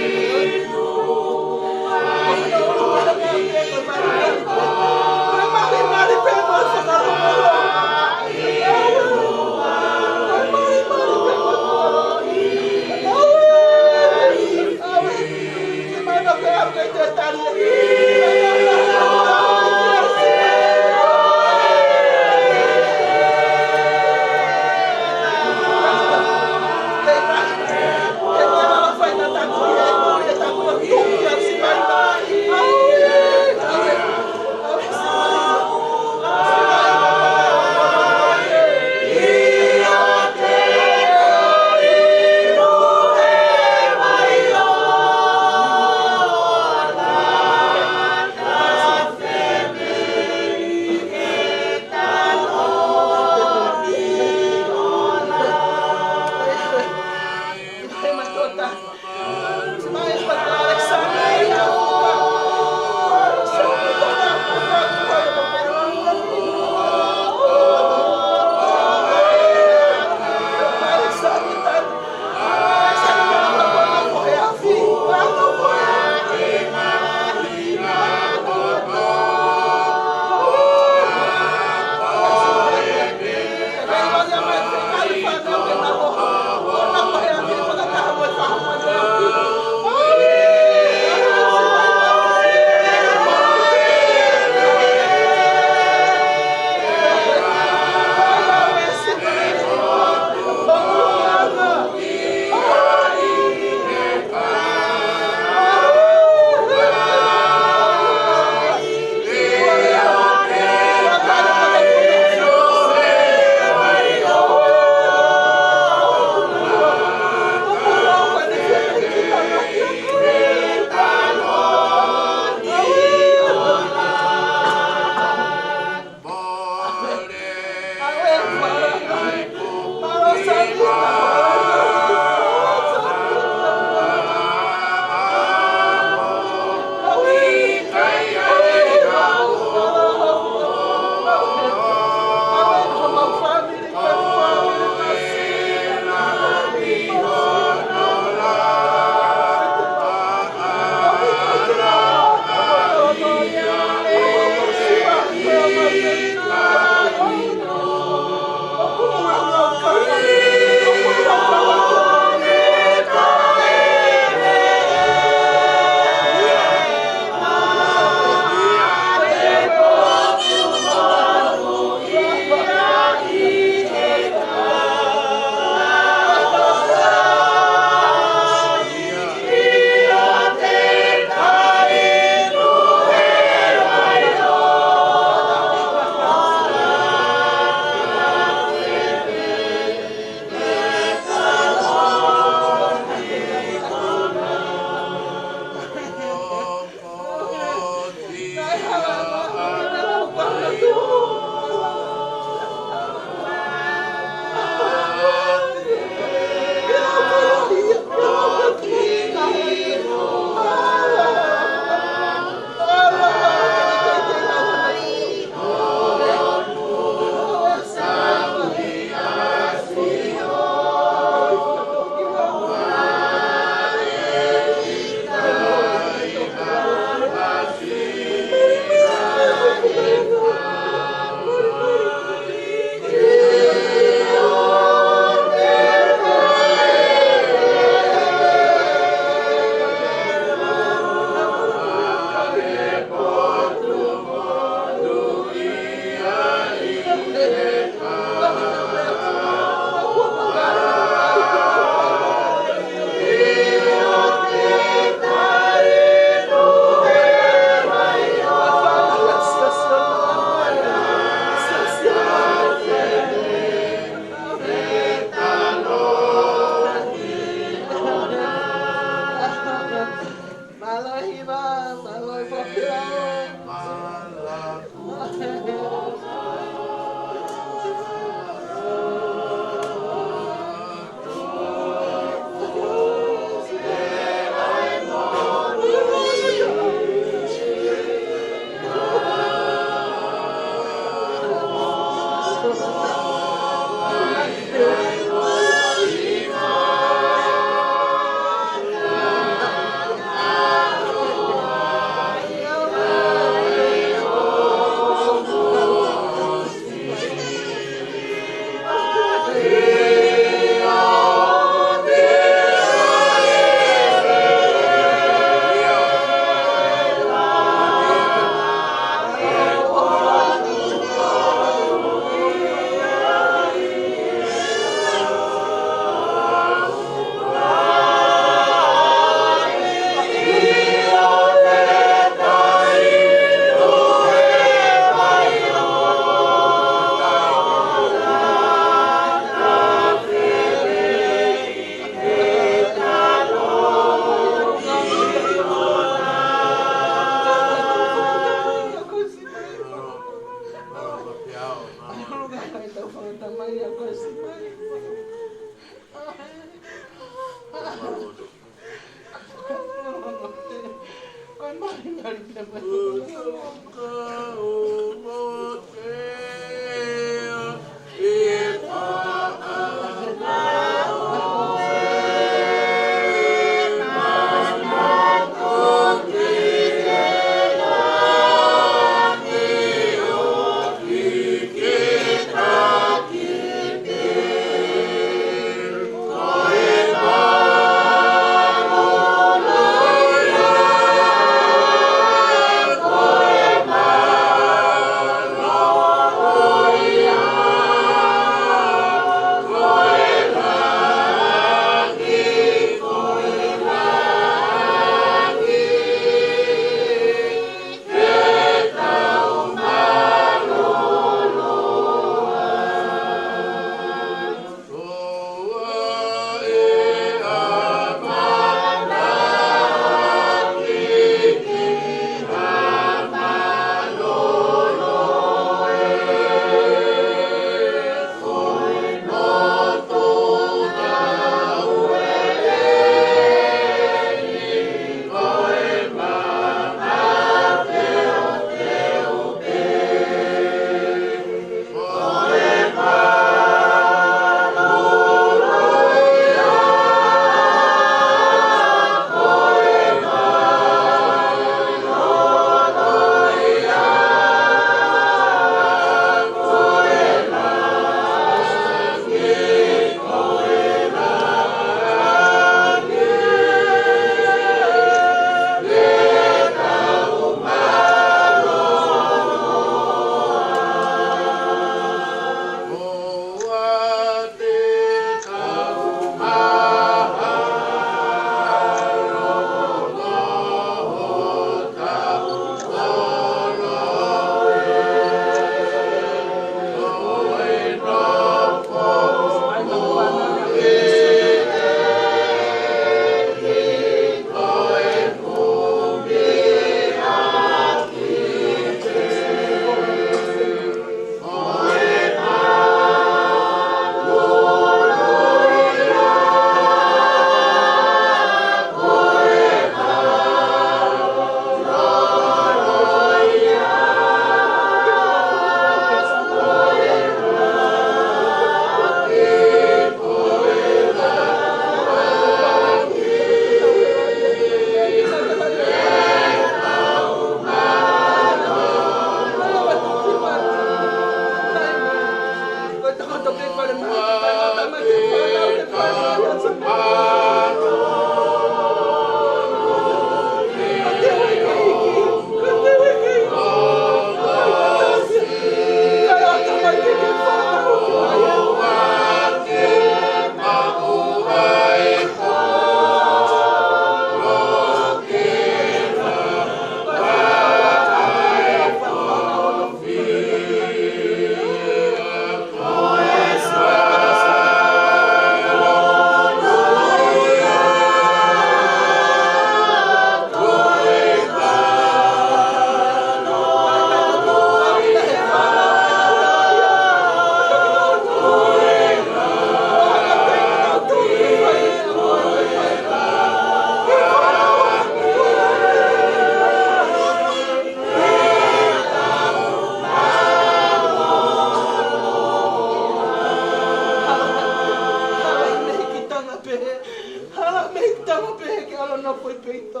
Ko e peito,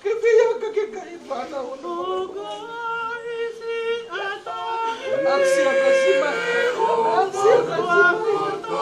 ke pehē ka ke kai pana ono. Aksia kasima, aksia kasima.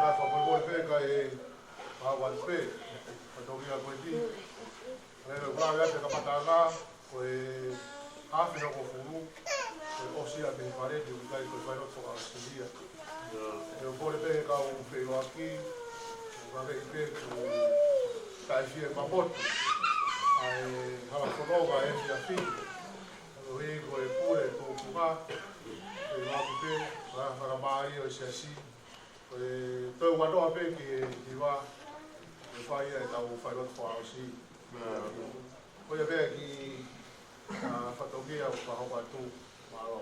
Ka fakamolemole pē kae ʻalu pē, ka tau ia ko e ti. Lele ula ia te kapatanga, ko e hafe no ko fulu, ko e ʻosi ia te fale, te ukai ko e fai lotu fakaʻositulia. ʻE ʻo kole pē kau feʻiloaki, ʻo kave i pē ku taifie mamotu. ʻA e hala fononga e efiafi, ʻo i ko e pule ko kuma, feʻiloaki pē, ʻa e fakamālō ʻo e siasi, ko e toe ua noa pē ki he hiva, ko e fai ʻa e tau fai lotu fakaʻosi. Ko ia pē ki, ʻa, fatongia ʻo ka hoko atu, mālō.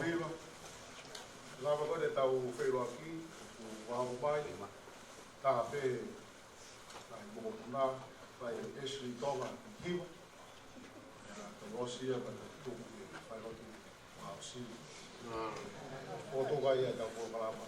Hiva. Lava ko ē ʻetau feʻiloaki, ʻoku aʻu mai, taha pē, ʻa e mokopuna, ʻa e Ashley Tonga ʻi Hiva. ʻA, tau ʻosi ia, ka tau tuku ke fai lotu, ʻa, ʻosi. ʻOku tuku ai ʻetau polokalama.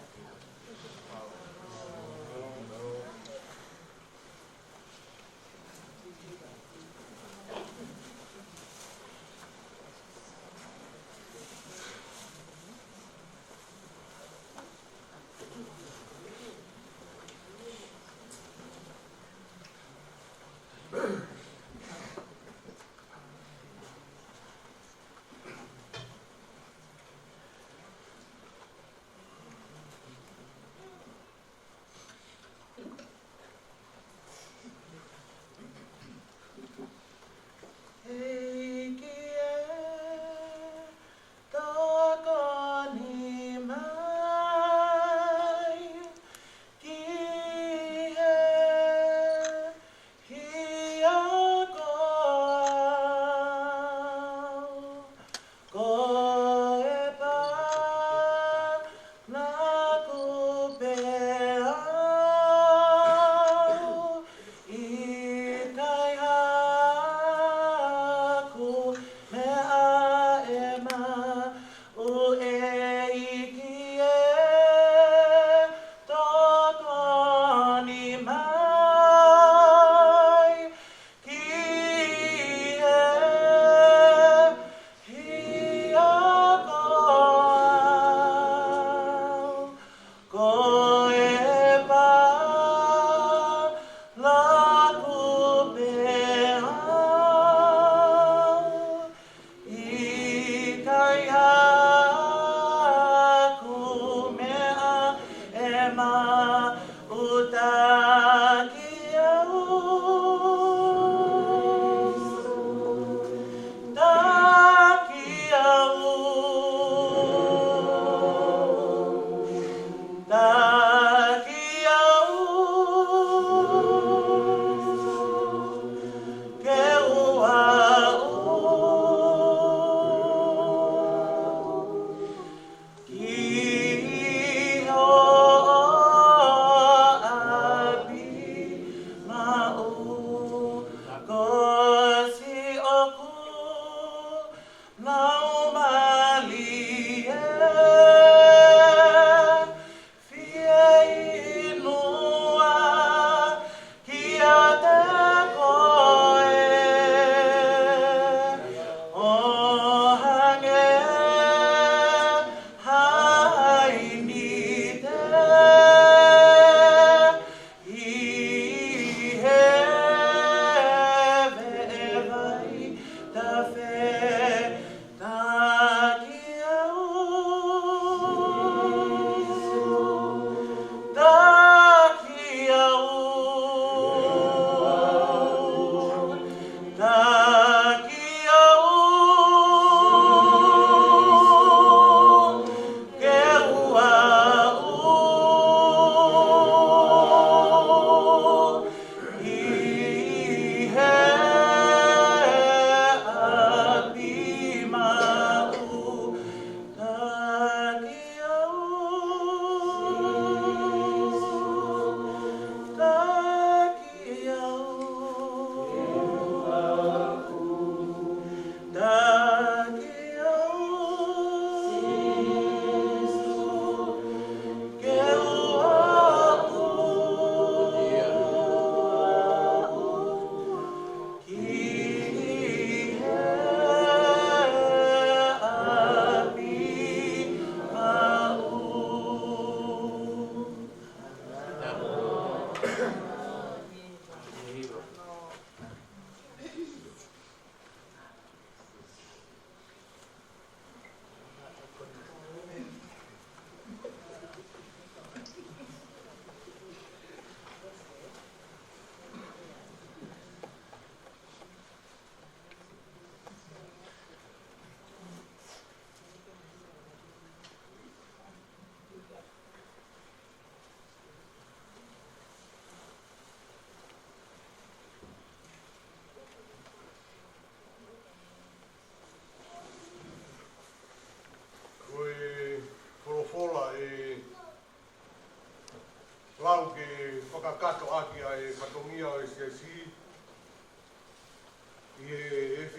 ʻEiki ē, tokoni mai ki he hiako au. Ko e pā naʻa ku pehē au, ʻikai haku meʻa ʻe maʻu. ʻEiki ē, tokoni mai ki he hiako au. Ko e pā naʻa ku pehē au, ʻikai haku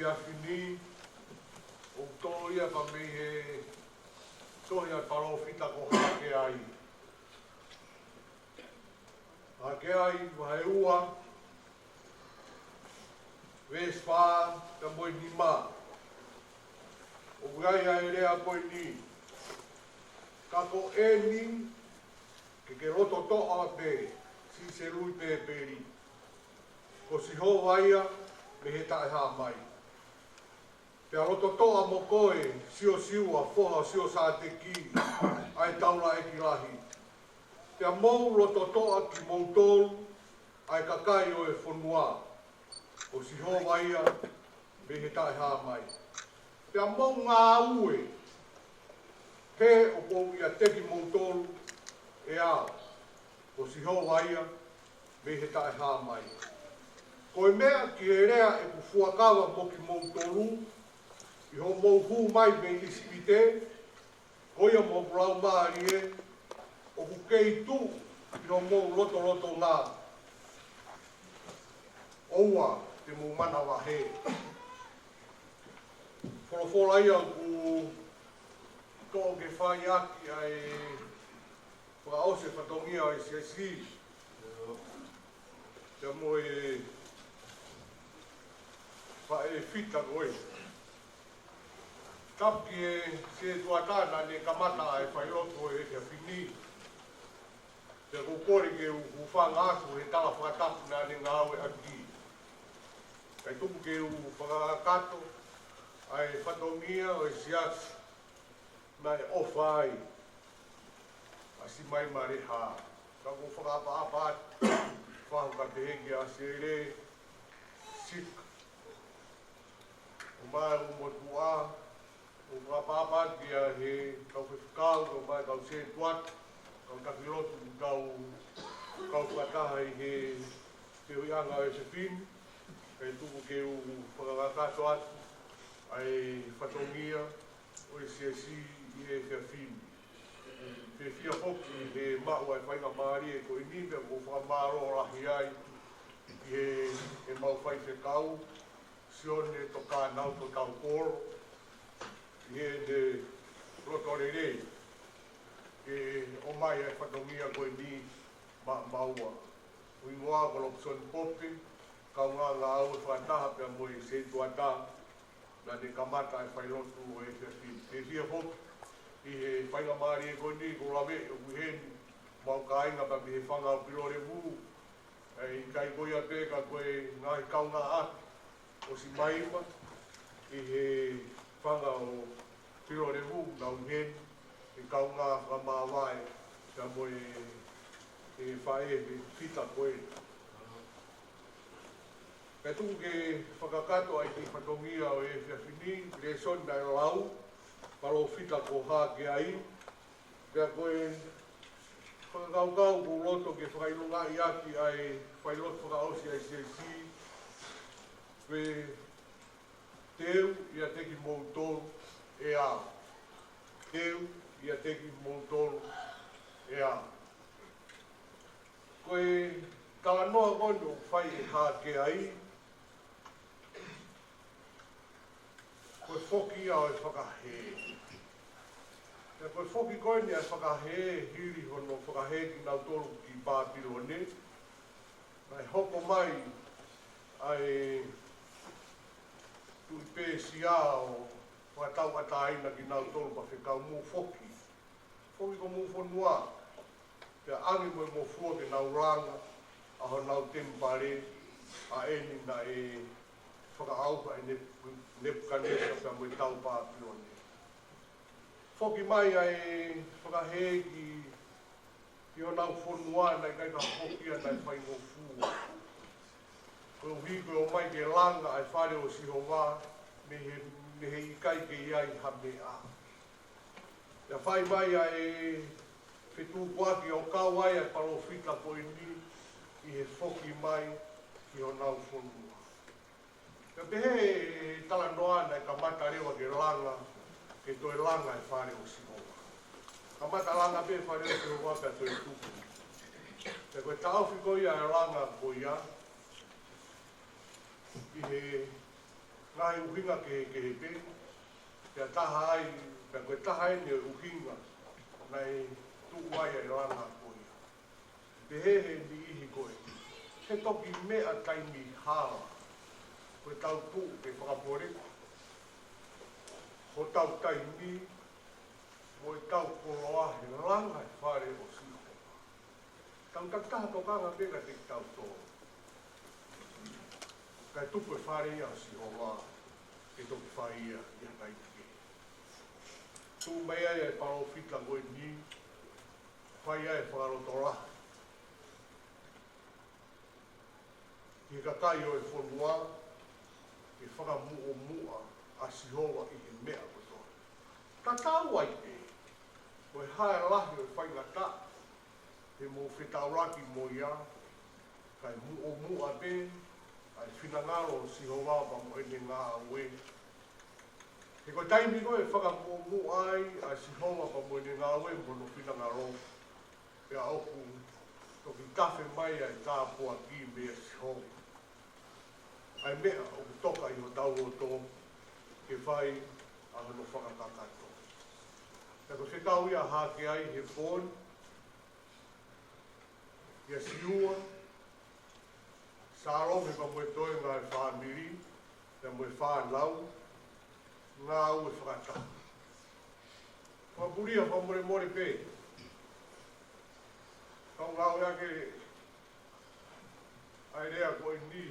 Efiafi ni, ʻoku tō ia pea mei he tohi ʻa e palōfita ko Hakeai. Hakeai vahe ua, veesi fā, pea mo e nima. ʻOku ʻi ai ʻa e lea ko eni: Ka ko eni, ke ke loto toʻa pē, siʻi Seluipepeli. Ko Sihova ia mei he taʻehāmai. Pea loto toʻa mo koe, Siosiua, foha ʻo Siosateki, ʻa e taulaʻeiki lahi. Pea mou loto toʻa kimoutolu, ʻa e kakai ʻo e fonua. Ko Sihova ia mei he taʻehāmai. Pea mou ngāue, he ʻoku ou ʻiate kimoutolu ʻe au. Ko Sihova ia mei he taʻehāmai. Ko e meʻa ki he lea ʻeku fuakava mo kimoutolu, ʻi hoʻomou hū mai mei ʻIsipite, ko ia mo hoku laumālie ʻoku kei tuʻu ʻi hoʻomou lotolotonga, ʻoua te mou manavahē. Folofola ia ʻoku toʻo ke fai ʻaki ʻa e fakaʻosi e fatongia ʻo e siasi. Pea mo e faʻē fita ko ē. Tapu ki he sētuata naʻa ne kamata ʻa e failotu ʻo e efiafi ni. Pea ʻoku ou kole ke u hūfanga atu he tala fakatapu naʻa ne ngāueʻaki. Kae tuku ke u fakakakato ʻa e fatongia ʻo e siasi naʻe ʻofa ai ʻa Simaima Leha. Ka ʻoku ou fakaʻapaʻapa atu, fahu ka pehē kia Sele, Sika, ʻo mai ʻo motuʻa, ʻo fakaʻapaʻapa atu kia he kau faifekau, ʻo mai kau sētuata, kau taki lotu, kau, kau fakataha ʻi he feohiʻanga ʻo e efiafi ni, kae tuku ke u fakakakato atu ʻa e fatongia ʻo e siasi ʻi he efiafi ni. Fiefia foki he maʻu ʻa e faingamālie ko eni, pea ʻoku ou fakamālō lahi ai ki he, he mau faifekau, Sione Tokānau Totaukolo, ʻi heʻene loto lelei ke ʻomai ʻa e fatongia ko eni maʻamaua. Hingoa ko Lopson Pope, kaungā ngāue fakataha pea mo e sētuata naʻa ne kamata ʻa e failotu ʻo e efiafi ni. Fiefia foki ʻi he faingamālie ko eni, ʻoku ou laveʻi ʻoku ʻi heni mau kāinga pea mei he fanga ʻo Pilolevu, ʻa e ʻikai ko ia pē ka ko e ngaahi kaungāʻapi ʻo Simaima ʻi he fanga ʻo Pilolevu, nau ʻi heni, he kaungā fakamāvae, pea mo e, e faʻē fita ko ē. Kae tuku ke fakakakato ʻa e kiʻi fatongia ʻo e efiafi ni, lēsoni naʻe lau, palōfita ko Hakeai, pea ko e fakakaukau ʻoku ou loto ke fakaʻilongaʻi ʻaki ʻa e failotu fakaʻosi ʻa e siasi, pea teu ʻiate kimoutolu ʻe au. Teu ʻiate kimoutolu ʻe au. Ko e talanoa ko eni ʻoku fai ʻe Hakeai, ko e foki ia ʻo e fakahē. Pea ko e foki ko eni ʻa e fakahē hili hono fakahē kinautolu ki Pāpilone, naʻe hoko mai ʻa e tuʻi Pēsia ʻo fakatauʻatāina kinautolu pea fekau: Mou foki, foki ki homou fonua, pea ʻange mo e ngofua ke nau langa ʻa honau temipale, ʻa eni naʻe fakaʻauha ʻe Nep-, Nepukanesa pea mo e tau Pāpilone. Foki mai ʻa e fakahē ki, ki honau fonua, naʻe ʻikai ke foki ia naʻe faingofua, koeʻuhi ko e ō mai ke langa ʻa e fale ʻo Sihova, mei he, mei he ʻikai ke ʻi ai ha meʻa. Pea fai mai ʻa e fetukuaki ʻo kau ai ʻa e palōfita ko eni ʻi he foki mai ki honau fonua. Pea pehē ʻe he talanoa naʻe kamata leva ke langa, ke toe langa e fale ʻo Sihova. Kamata langa pē fale ʻo Sihova pea toe tupu. Pea ko e taʻofi ko ia e langa ko ia, ʻi he Ngaahi ʻuhinga kehekehe pē, pea taha ai, pea ko e taha eni ʻo e ʻuhinga naʻe tuʻu ai ʻa e langa ko ia. Pehē ʻe he niʻihi ko ē, he toki meʻa taimi hala ko ʻetau tuʻu ke fakapoleʻi hotau taimi mo ʻetau koloa he langa e fale ʻo Sihova. Tau takitaha tokanga pē kiate kitautolu. Kae tuku e fale ia ʻo Sihova ke toki fai ia ʻi ha taimi kehe. Tuʻu mai ai e palōfita ko eni, fai ai e fakalotolahi ki he kakai ʻo e fonua, ke fakamuʻomuʻa ʻa Sihova ʻi he meʻa kotoa. Tatau ai pē ko e hā e lahi ʻo e faingataʻa te mou fetaulaki mo ia, kae muʻomuʻa pē ʻa e finangalo ʻo Sihova pea mo ʻene ngāue. He ko e taimi ko ē ʻe fakamuʻomuʻa ai ʻa Sihova pea mo ʻene ngāue mo hono finangalo, pea ʻoku toki tafe mai ʻa e tāpuaki meia Sihova, ʻa e meʻa ʻoku toka ʻi hotau loto ke fai ʻa hono fakakakato. Pea ko e fekau ia ʻa Hakeai he pō ni, ʻia Siua Salome pea mo e toenga ʻo e fāmili, pea mo e fānau, ngāue fakataha. Fakapulia fakamolemole pē, kau ngāueʻaki ʻa e lea ko eni,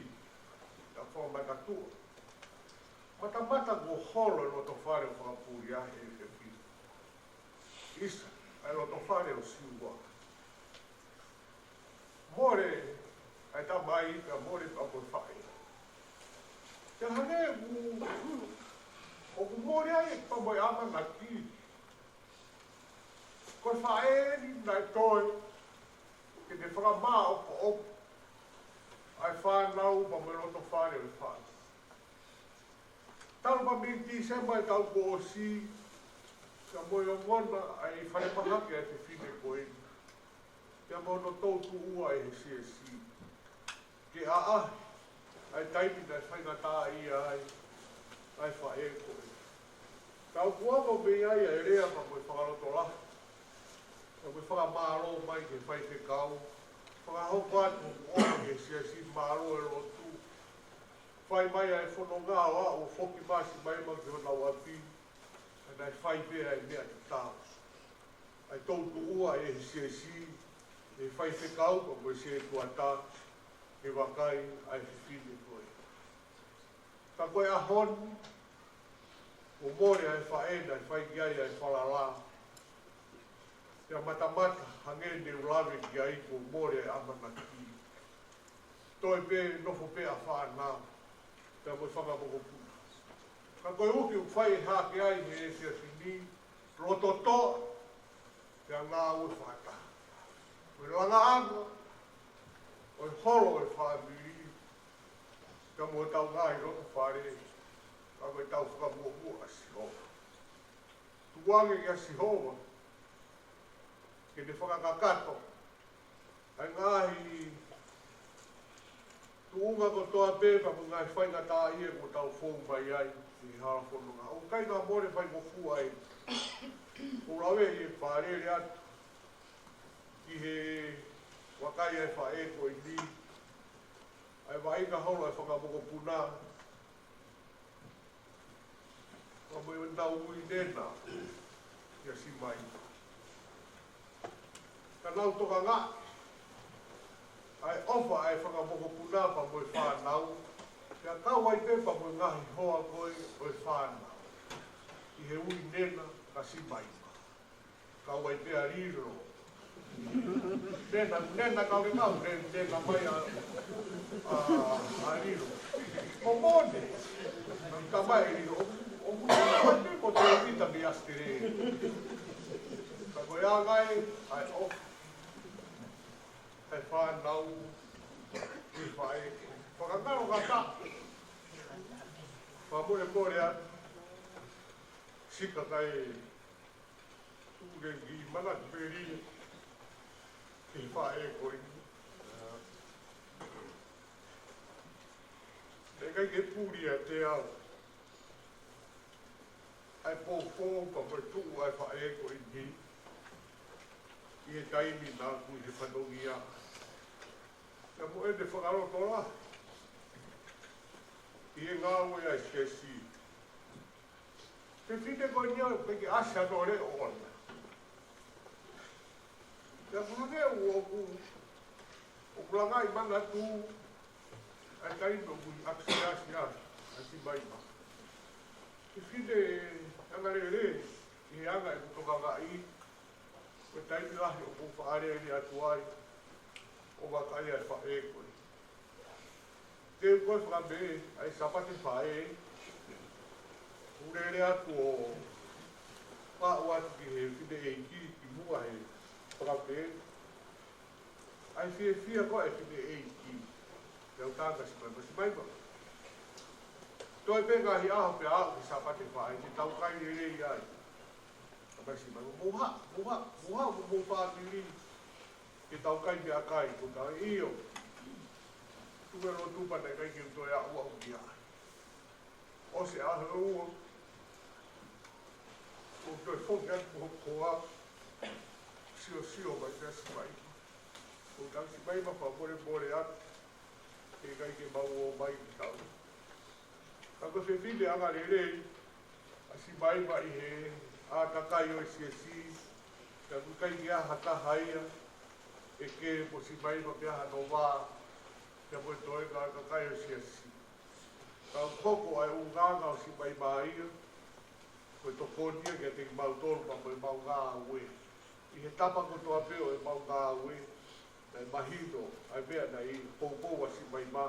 ʻa e fakamatatua. Matamata kuo holo e loto fale ʻo Fakapulia he efiafi ni. ʻIsa, ʻa e loto fale ʻo Siua. Mole ʻa e tamai, pea mole pea mo e faʻē. Pea hangē ʻoku, ʻoku mole ai pea mo e ʻamanaki. Ko e faʻē eni naʻe toe ke ne fakamāʻopoʻopo ʻa e fānau pea mo e loto fale ʻo e fānau. Talu pē mei Tīsema ʻo e taʻu kuo ʻosi, ka mo e ongona ʻa e falemahaki ʻa e fefine ko eni, pea mo hono toutuʻua ʻe he siasi ke ʻaʻahi ʻa e taimi naʻe faingataʻaʻia ai ʻa e faʻē ko ē. Ka ʻoku ʻomai mei ai ʻa e lea pea mo e fakalotolahi, pea mo e fakamālō mai ki he faifekau, fakahoko atu hoku ʻofa ki he siasi, mālō e lotu. Fai mai ʻa e fononga ʻo aʻu ʻo foki mai ʻa Sima ki honau ʻapi, ka naʻe fai pē ʻa e meʻa tatau. ʻA e toutuʻua ʻe he siasi, ʻe he faifekau pea mo e sētuata, ke vakai ʻa e fefine ko ē. Ka ko e ʻaho ni, kuo mole ʻa e faʻē naʻe fai ki ai ʻa e falala. Pea matamata hangē ne u lave ki ai, kuo mole ʻa e ʻamanaki. Toe pē nofo pē ʻa fānau, pea mo e fanga mokopuna. Ka ko e uki ʻoku fai ʻe Hakeai he efiafi ni, lototoʻa, pea ngāue fakataha. Ko e langaʻanga ʻo e holo ʻo e fāmili, pea mo ʻetau ngaahi loto fale, pea mo ʻetau fakamuʻomuʻa ʻa Sihova. Tukuange kia Sihova ke ne fakakakato ʻa e ngaahi tuʻunga kotoa pē, pea mo e ngaahi faingataʻaʻia kuo tau fou mai ai ʻi he hala fononga. ʻOku ʻikai ke mole fai ko fua ai. ʻOku ou lave ʻi he fālele atu ki he vakai ʻa e faʻē ko eni, ʻa e vaʻinga holo ʻa e fanga mokopuna, pea mo ʻenau ui nena ʻia Simaima. Ka nau tokangaʻi ʻa e ʻofa ʻa e fanga mokopuna pea mo e fānau, pea kau ai pē pea mo e ngaahi hoa ko ē ʻo e fānau, ʻi he ui nena kia Simaima. Kau ai pē ʻa Lilo. Nena, nena kau ke kau, ne-, nena mai ʻa, ʻa, ʻa Lilo. Ko Mone, naʻe tamai ʻe Lilo. ʻO, ʻo, ʻo, ʻo, ko Tēvita mei ʻAositelēlia. Ka ko e anga ia ʻa e ʻofa ʻa e fānau ki he faʻē. Fakangalo ngata. Fakamolemole atu. Sika kai tuku ke ki mana ki peri ki he faʻē ko eni. Naʻe ʻikai ke puli ʻiate au ʻa e poupou pea mo e tuʻu ʻa e faʻē ko eni ʻi he taimi naʻa ku ʻi he fatongia. Pea mo ʻene fakalotolahi ʻi he ngāue ʻa e siasi. Fefine ko eni ʻoku ʻikai ke ʻasi hano leʻo ʻona. Pea ko e hangē ʻoku, ʻoku langa ʻi manatu ʻa e taimi ʻoku ʻi ʻapi siasi ʻa, ʻa Simaima. Fefine angalelei ʻi he anga ʻeku tokangaʻi, ko e taimi lahi ʻoku ou faʻa lele atu ai ʻo vakai ʻa e faʻē ko ē. Te u ko e fakamē ʻa e Sāpate Faʻē, ʻoku ou lele atu ʻo faʻu atu ki he fineʻeiki kimuʻa he fakamē. ʻA e fiefia ko ē ʻa e fineʻeiki. Te u tanga Simaima, Simaima. Toe pē ngaahi ʻaho pea aʻu ki he Sāpate Faʻē, te tau kai lelei ai. Ka mai Simaima, mou haʻu, mou haʻu, mou haʻu mo homou fāmili ke tau kai meʻakai, ko e tau ʻio. Tuku e lotu pea naʻe ʻikai ke u toe aʻu au ki ai. ʻOsi e ʻaho ʻe ua, ʻo toe foki atu mo hoku hoa, siosio mai pē ʻa Simaima. ʻO tau Simaima, fakamolemole atu, he ʻikai ke mau ō mai ki he tau. Ka ko e fefine angalelei ʻa Simaima ʻi he ʻātakai ʻo e siasi, ka ʻoku ʻikai ke ʻi ai ha taha ia ʻe kē mo Simaima pe ʻi ai hano vā, pea mo e toenga ʻātakai ʻo e siasi. Ka ʻoku hoko ʻa e ʻulungaanga ʻo Simaima ia ko e tokoni ia kiate kimautolu pea mo ʻemau ngāue. ʻI he tapa kotoa pē ʻo ʻemau ngāue, naʻe mahino ʻa e meʻa naʻe poupou ʻa Simaima,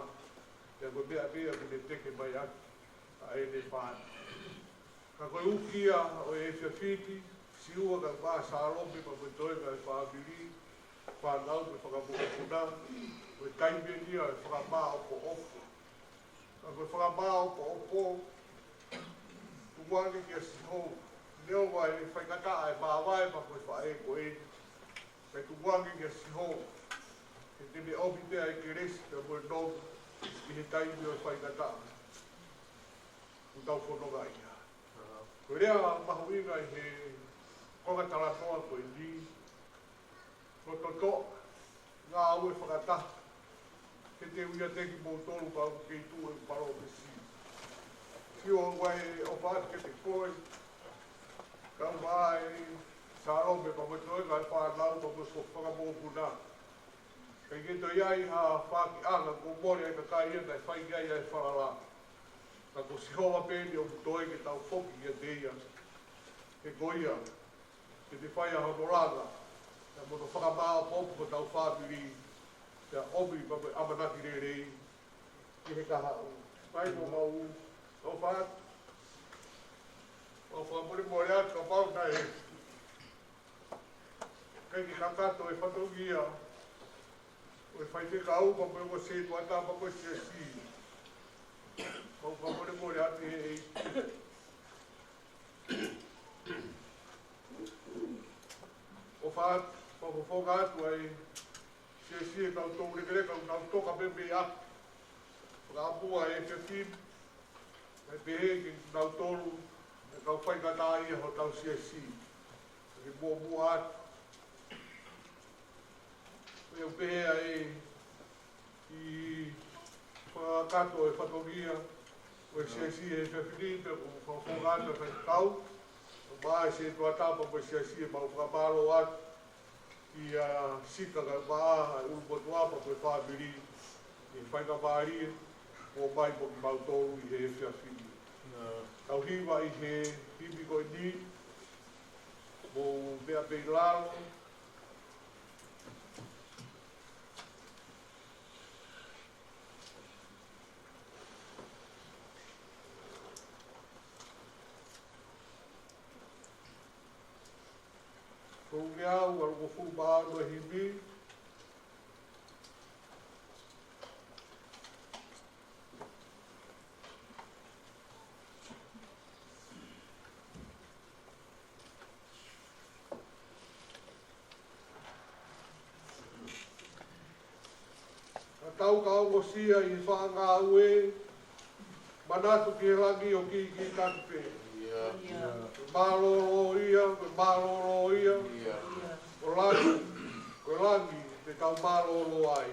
pea ko e meʻa pē ia ʻoku ne teke mai ʻaki ʻa ʻene pāti. Ka ko e uki ia ʻo e efiafi ni, Siua kae ʻumaʻā Sālope pea mo e toenga ʻo e fāmili, fānau mo e fanga mokopuna, ko e taimi eni ia ʻo e fakamāʻopoʻopo. Ka ko e fakamāʻopoʻopo, tukuange kia Sihova, neongo ʻa e faingataʻa ʻa e māvae pea mo e faʻē ko eni, kae tukuange kia Sihova, he te ne ʻomi pē ʻa e kelesi pea mo e nonga ʻi he taimi ʻo e faingataʻa ʻoku tau fononga ai. Ko e lea mahuʻinga ʻi he konga talanoa ko eni, ko e totoʻa ngāue fakataha, he te u ʻiate kimoutolu pea ʻoku kei tuʻu ʻeku palōmesi. Sio, ʻoku ou ʻofa atu kiate koe, kae ʻumaʻā ʻa Sālope pea mo e toenga ʻo e fānau pea mo e fanga mokopuna. ʻIkai ke toe ʻi ai ha faʻahinga kuo mole ʻa e kakai ia naʻe fai ki ai ʻa e falala. Ka ko Sihova pē eni ʻoku toe ke tau foki kiate ia. He ko ia ke ne fai ʻa hono langa, pea mo hono fakamāʻopoʻopo hotau fāmili, pea ʻomi pea mo e ʻamanaki lelei ki he kahaʻu. Mai mo mau ʻofa atu. ʻOfa, fakamolemole atu kapau naʻe ʻikai ke kakato e fatongia ʻo e faifekau pea mo e ongo sētuata pea mo e siasi. Mau fakamolemole atu he ʻEiki. ʻOfa atu, fakafofonga atu ʻa e siasi ʻe tau toulekeleka, ʻoku tau toka pē mei ʻapi. Fakaʻapua e efiafi ni, kae pehē kinautolu, ʻa e kau faingataʻaʻia hotau siasi. Ke muʻomuʻa atu. ʻOku pehē ʻa e ʻi he fakakakato e fatongia ʻo e siasi he efiafi ni, pea ʻoku fakafofonga atu e faifekau, ʻumaʻā e sētuata pea mo e siasi, ʻoku mau fakamālō atu kia Sika kae ʻumaʻā e ʻulumotuʻa pea mo e fāmili, ʻi he faingamālie kuo ʻomai mo kimautolu ʻi he efiafi ni. Tau hiva ʻi he himi ko eni, mou meʻa pē ʻi lalo. Ko e uke au, ualungofulu mā ono e himi. Ka tau ka ongosia ʻi he faʻa ngāue, manatu ki he langi ʻoku kīkītaki pē. ʻIo. ʻIo. Mālōlō ia, ko e mālōlō ia. Ko langi, ko langi, te tau mālōlō ai.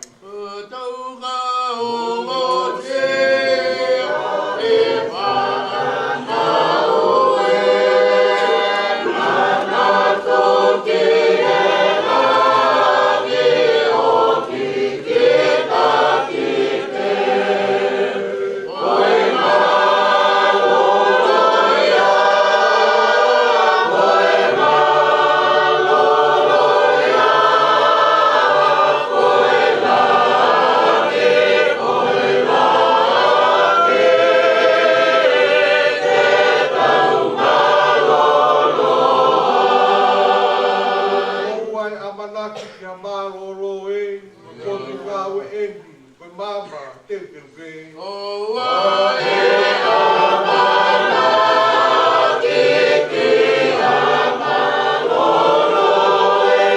ʻOua ʻe ʻamanaki ki ha mālōlō ʻi he potungāue ʻeni, ko e maama teuteu pē. ʻOua ʻe ʻamanaki ki ha mālōlō ʻi he potungāue ʻeni,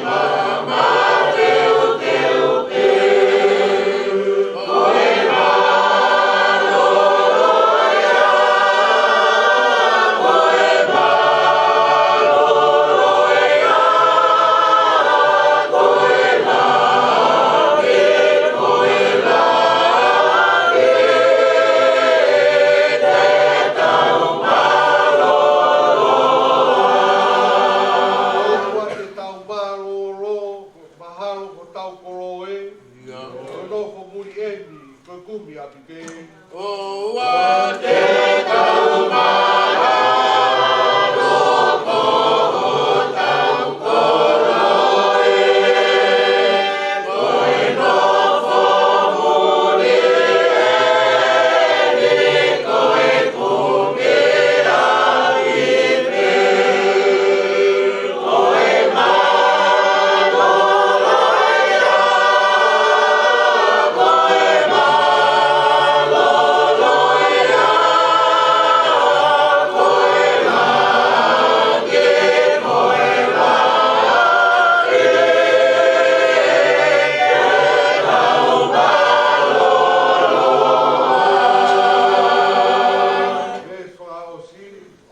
ko e maama teuteu pē. ʻOua te tau mālōlō, mahalo ko hotau kolo ē. ʻIo. Ko e nofo muli ʻeni, ko e kumi ʻapi pē. ʻOua te tau mālōlō, ko hotau kolo ē. Ko e nofo muli ʻeni, ko e kumi ʻapi pē.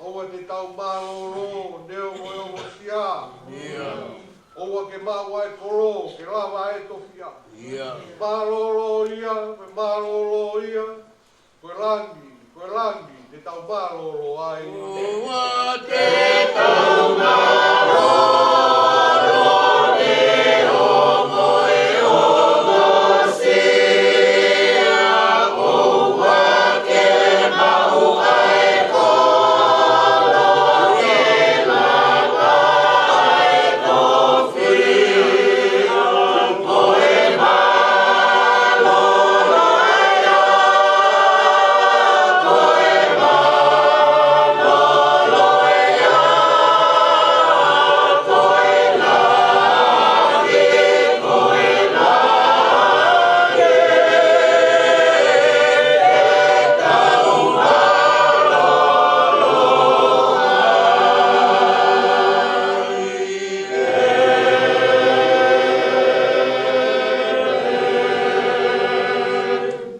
ʻOua te tau mālōlō, neongo e ongosia. ʻIo. ʻOua ke maʻu ʻa e kolo, ke lava ʻa e tofiʻa. ʻIo. Mālōlō ia, ko e mālōlō ia, ko e langi, ko e langi, te tau mālōlō ai. ʻOua te tau mālōlō, neongo e ongosia. ʻOua ke maʻu ʻa e kolo, ke lava ʻa e tofiʻa. Ko e mālōlō ia, ko e mālōlō ia, ko e langi, ko e langi, te tau mālōlō ai.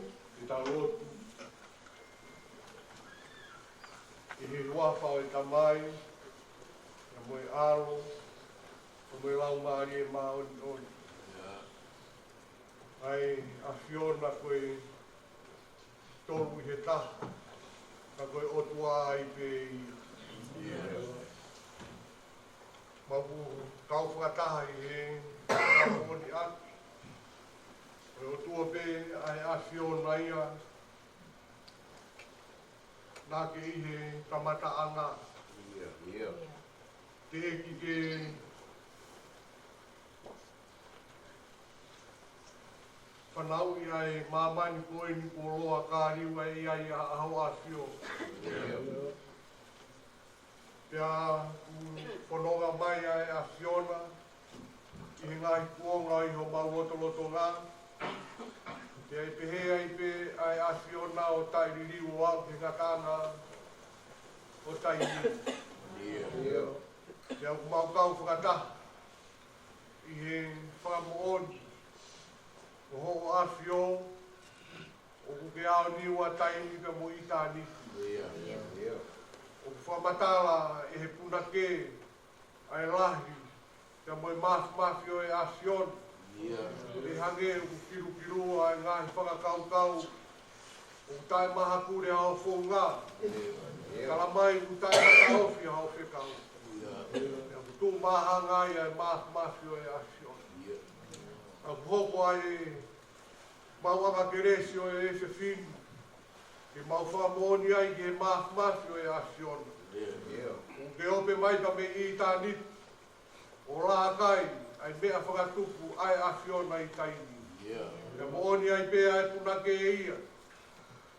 Ke tau lotu. ʻI he huafa ʻo e Tamai, pea mo e ʻAlo, pea mo e Laumālie Māʻoniʻoni. ʻA e ʻAfiona ko e tolu ʻi he taha, ka ko e ʻOtua ai pē ia. Mau kau fakataha ʻi he fakamoʻoni ʻaki ko e ʻOtua pē ʻa e ʻAfiona ia, naʻa ke ʻi he kamataʻanga. ʻIo. Teʻeki ke fanauʻi ʻa e māmani ko eni kuo loa ka liu ai ʻa e ʻaho ʻafio. Pea kuo fononga mai ʻa e ʻAfiona ʻi he ngaahi kuonga ʻi homau lotolotonga. Pea ʻe pehē ai pē ʻa e ʻAfiona ʻo taʻeliliu ʻo aʻu ki he ngataʻanga ʻo taimi. Pea ʻoku mau kau fakataha ʻi he fakamoʻoni ʻo Ko hoʻo ʻAfio, ʻoku ke aoniu ʻa taimi pea mo ʻitāniti. ʻIo. ʻIo. ʻOku fakamatala ʻe he punake ʻa e lahi pea mo e māfimafi ʻo e ʻAfiona. ʻIo. ʻE hangē ʻoku kilukilua ʻa e ngaahi fakakaukau, ʻoku taʻemahakule ʻa hoʻo founga. ʻIo. Talamai ʻoku taʻemataʻofi ʻa hoʻo fekau. ʻIo. Pea ʻoku tuʻu māhanga ai ʻa e māfimafi ʻo e ʻAfiona. ʻIo. ʻOku hoko ʻa e maʻu ʻa e kelesi ʻo e efiafi ni, ke mau fakamoʻoni ai ki he māfimafi ʻo e ʻAfiona. ʻIo. ʻOku ke ope mai pea mei ʻitāniti, ʻo laka ai ʻa e meʻa fakatupu ʻa e ʻAfiona ʻi taimi ni. ʻIo. Pea moʻoni ai pē ʻa e punake ia,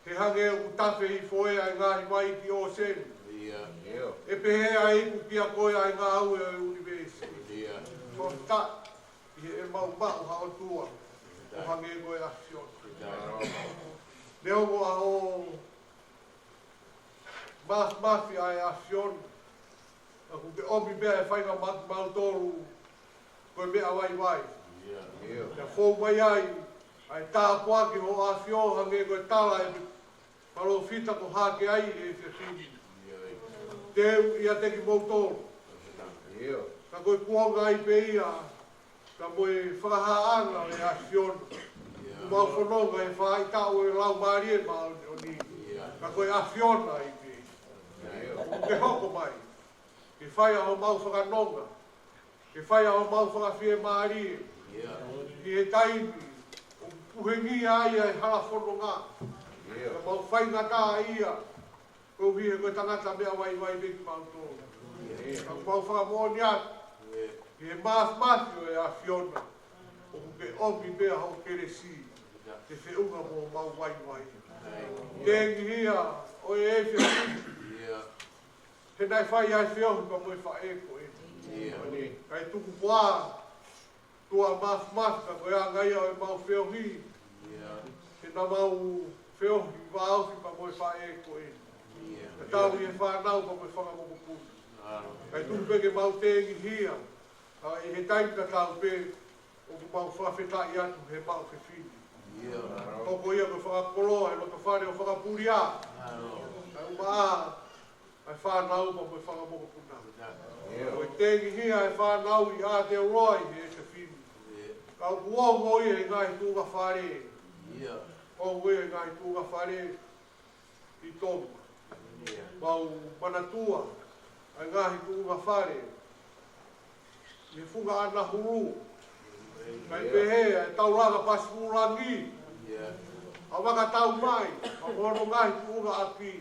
he hangē ʻoku tafe hifo ʻa e ngaahi vai ki ʻōseni. ʻIo. ʻE pehē ʻa e iku kiate koe ʻa e ngāue ʻo e ʻunivēsi. ʻIo. Ko ta ʻi heʻemau maʻu ha ʻOtua ʻo hangē ko e ʻAfiona. Neongo ʻa hoʻo māfimafi ʻa e ʻAfiona, ka ʻoku ke ʻomi pē ʻa e faingamālie kiate kimautolu ko e meʻa vaivai. ʻIo. Pea fou mai ai ʻa e tāpuaki hoʻo ʻAfio, hangē ko e tala ʻe he palōfita ko Hakeai ʻi he efiafi ni. Teu ʻiate kimoutolu. ʻIo. Ka ko e kuonga ai pē ia, ka mo e fakahāʻanga ʻo e ʻAfiona. ʻIo. Kuo mau fononga he faʻahitaʻu ʻo e Laumālie Māʻoniʻoni. ʻIo. Ka ko e ʻAfiona ai pē. ʻIo. ʻOku ke hoko mai ke fai ʻa homau fakanonga, ke fai ʻa homau fakafiemālie. ʻIo. ʻI he taimi ʻoku puhengia ai ʻa e hala fononga. ʻIo. Ka mau faingataʻaʻia, koeʻuhi he ko e tangata meʻa vaivai pē kimautolu. ʻIo. Ka mau fakamoʻoni atu, ʻIo. ʻi he māfimafi ʻo e ʻAfiona, ʻoku ke ʻomi pē ʻa hoʻo kelesi, ke feʻunga mo homau vaivai. ʻIo. Tengihia ʻa e efiafi ni. ʻIo. He naʻe fai ʻa e feohi pea mo e faʻē ko eni. ʻIo. Kae tuku koā, tuʻa māfimafi ka ko e anga ia ʻo ʻemau feohi. ʻIo. He naʻa mau feohi vāofi pea mo e faʻē ko eni. ʻIo. Ka tau ʻi he fānau pea mo e fanga mokopuna. ʻIo. Kae tuku pē ke mau tengihia, ʻa, ʻi he taimi tatau pē, ʻoku mau fakafetaʻi atu he maʻu fefine. ʻIo. Hoko ia ko e fakakoloa ʻi loto fale ʻo fakapulia. ʻIo. Kae ʻumaʻā ʻa e fānau pea mo e fanga mokopuna. ʻIo. Ko e tengihia ʻa e fānau ʻi Aotearoa ʻi he efiafi ni. ʻIo. Ka ʻoku ongo ia ʻi he ngaahi tuʻunga fale. ʻIo. Ongo ia ʻi he ngaahi tuʻunga fale ʻi Tonga. ʻIo. Mau manatua ʻa e ngaahi tuʻunga fale ʻi he funga ʻanahulu. Kae pehē ʻa e taulanga pasifūlangi. ʻIo. ʻA Vakataumai, ʻa mo hono ngaahi tuʻunga ʻapi.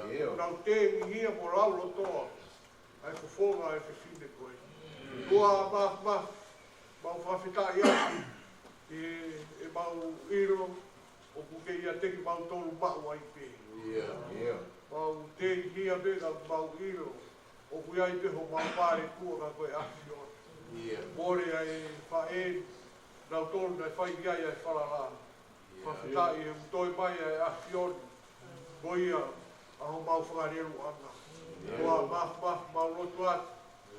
ʻIo. Nau tengihia mo laulotoa ʻa e fofonga ʻo e fefine ko ē. Tuʻa māfimafi, mau fakafetaʻi atu ʻi heʻemau ʻilo ʻoku ke ʻiate kimautolu maʻu ai pē. ʻIo. ʻIo. Mau tengihia pē ka mau ʻilo ʻoku ʻi ai pē homau palētuʻa ka ko e ʻAfiona. ʻIo. Mole ʻa e faʻē, nautolu naʻe fai ki ai ʻa e falala. ʻIo. Fakafetaʻi he ʻoku toe mai ʻa e ʻAfiona. Ko ia ʻa homau fakalieluʻanga. ʻIo. Tuʻa māfimafi, mau lotu atu.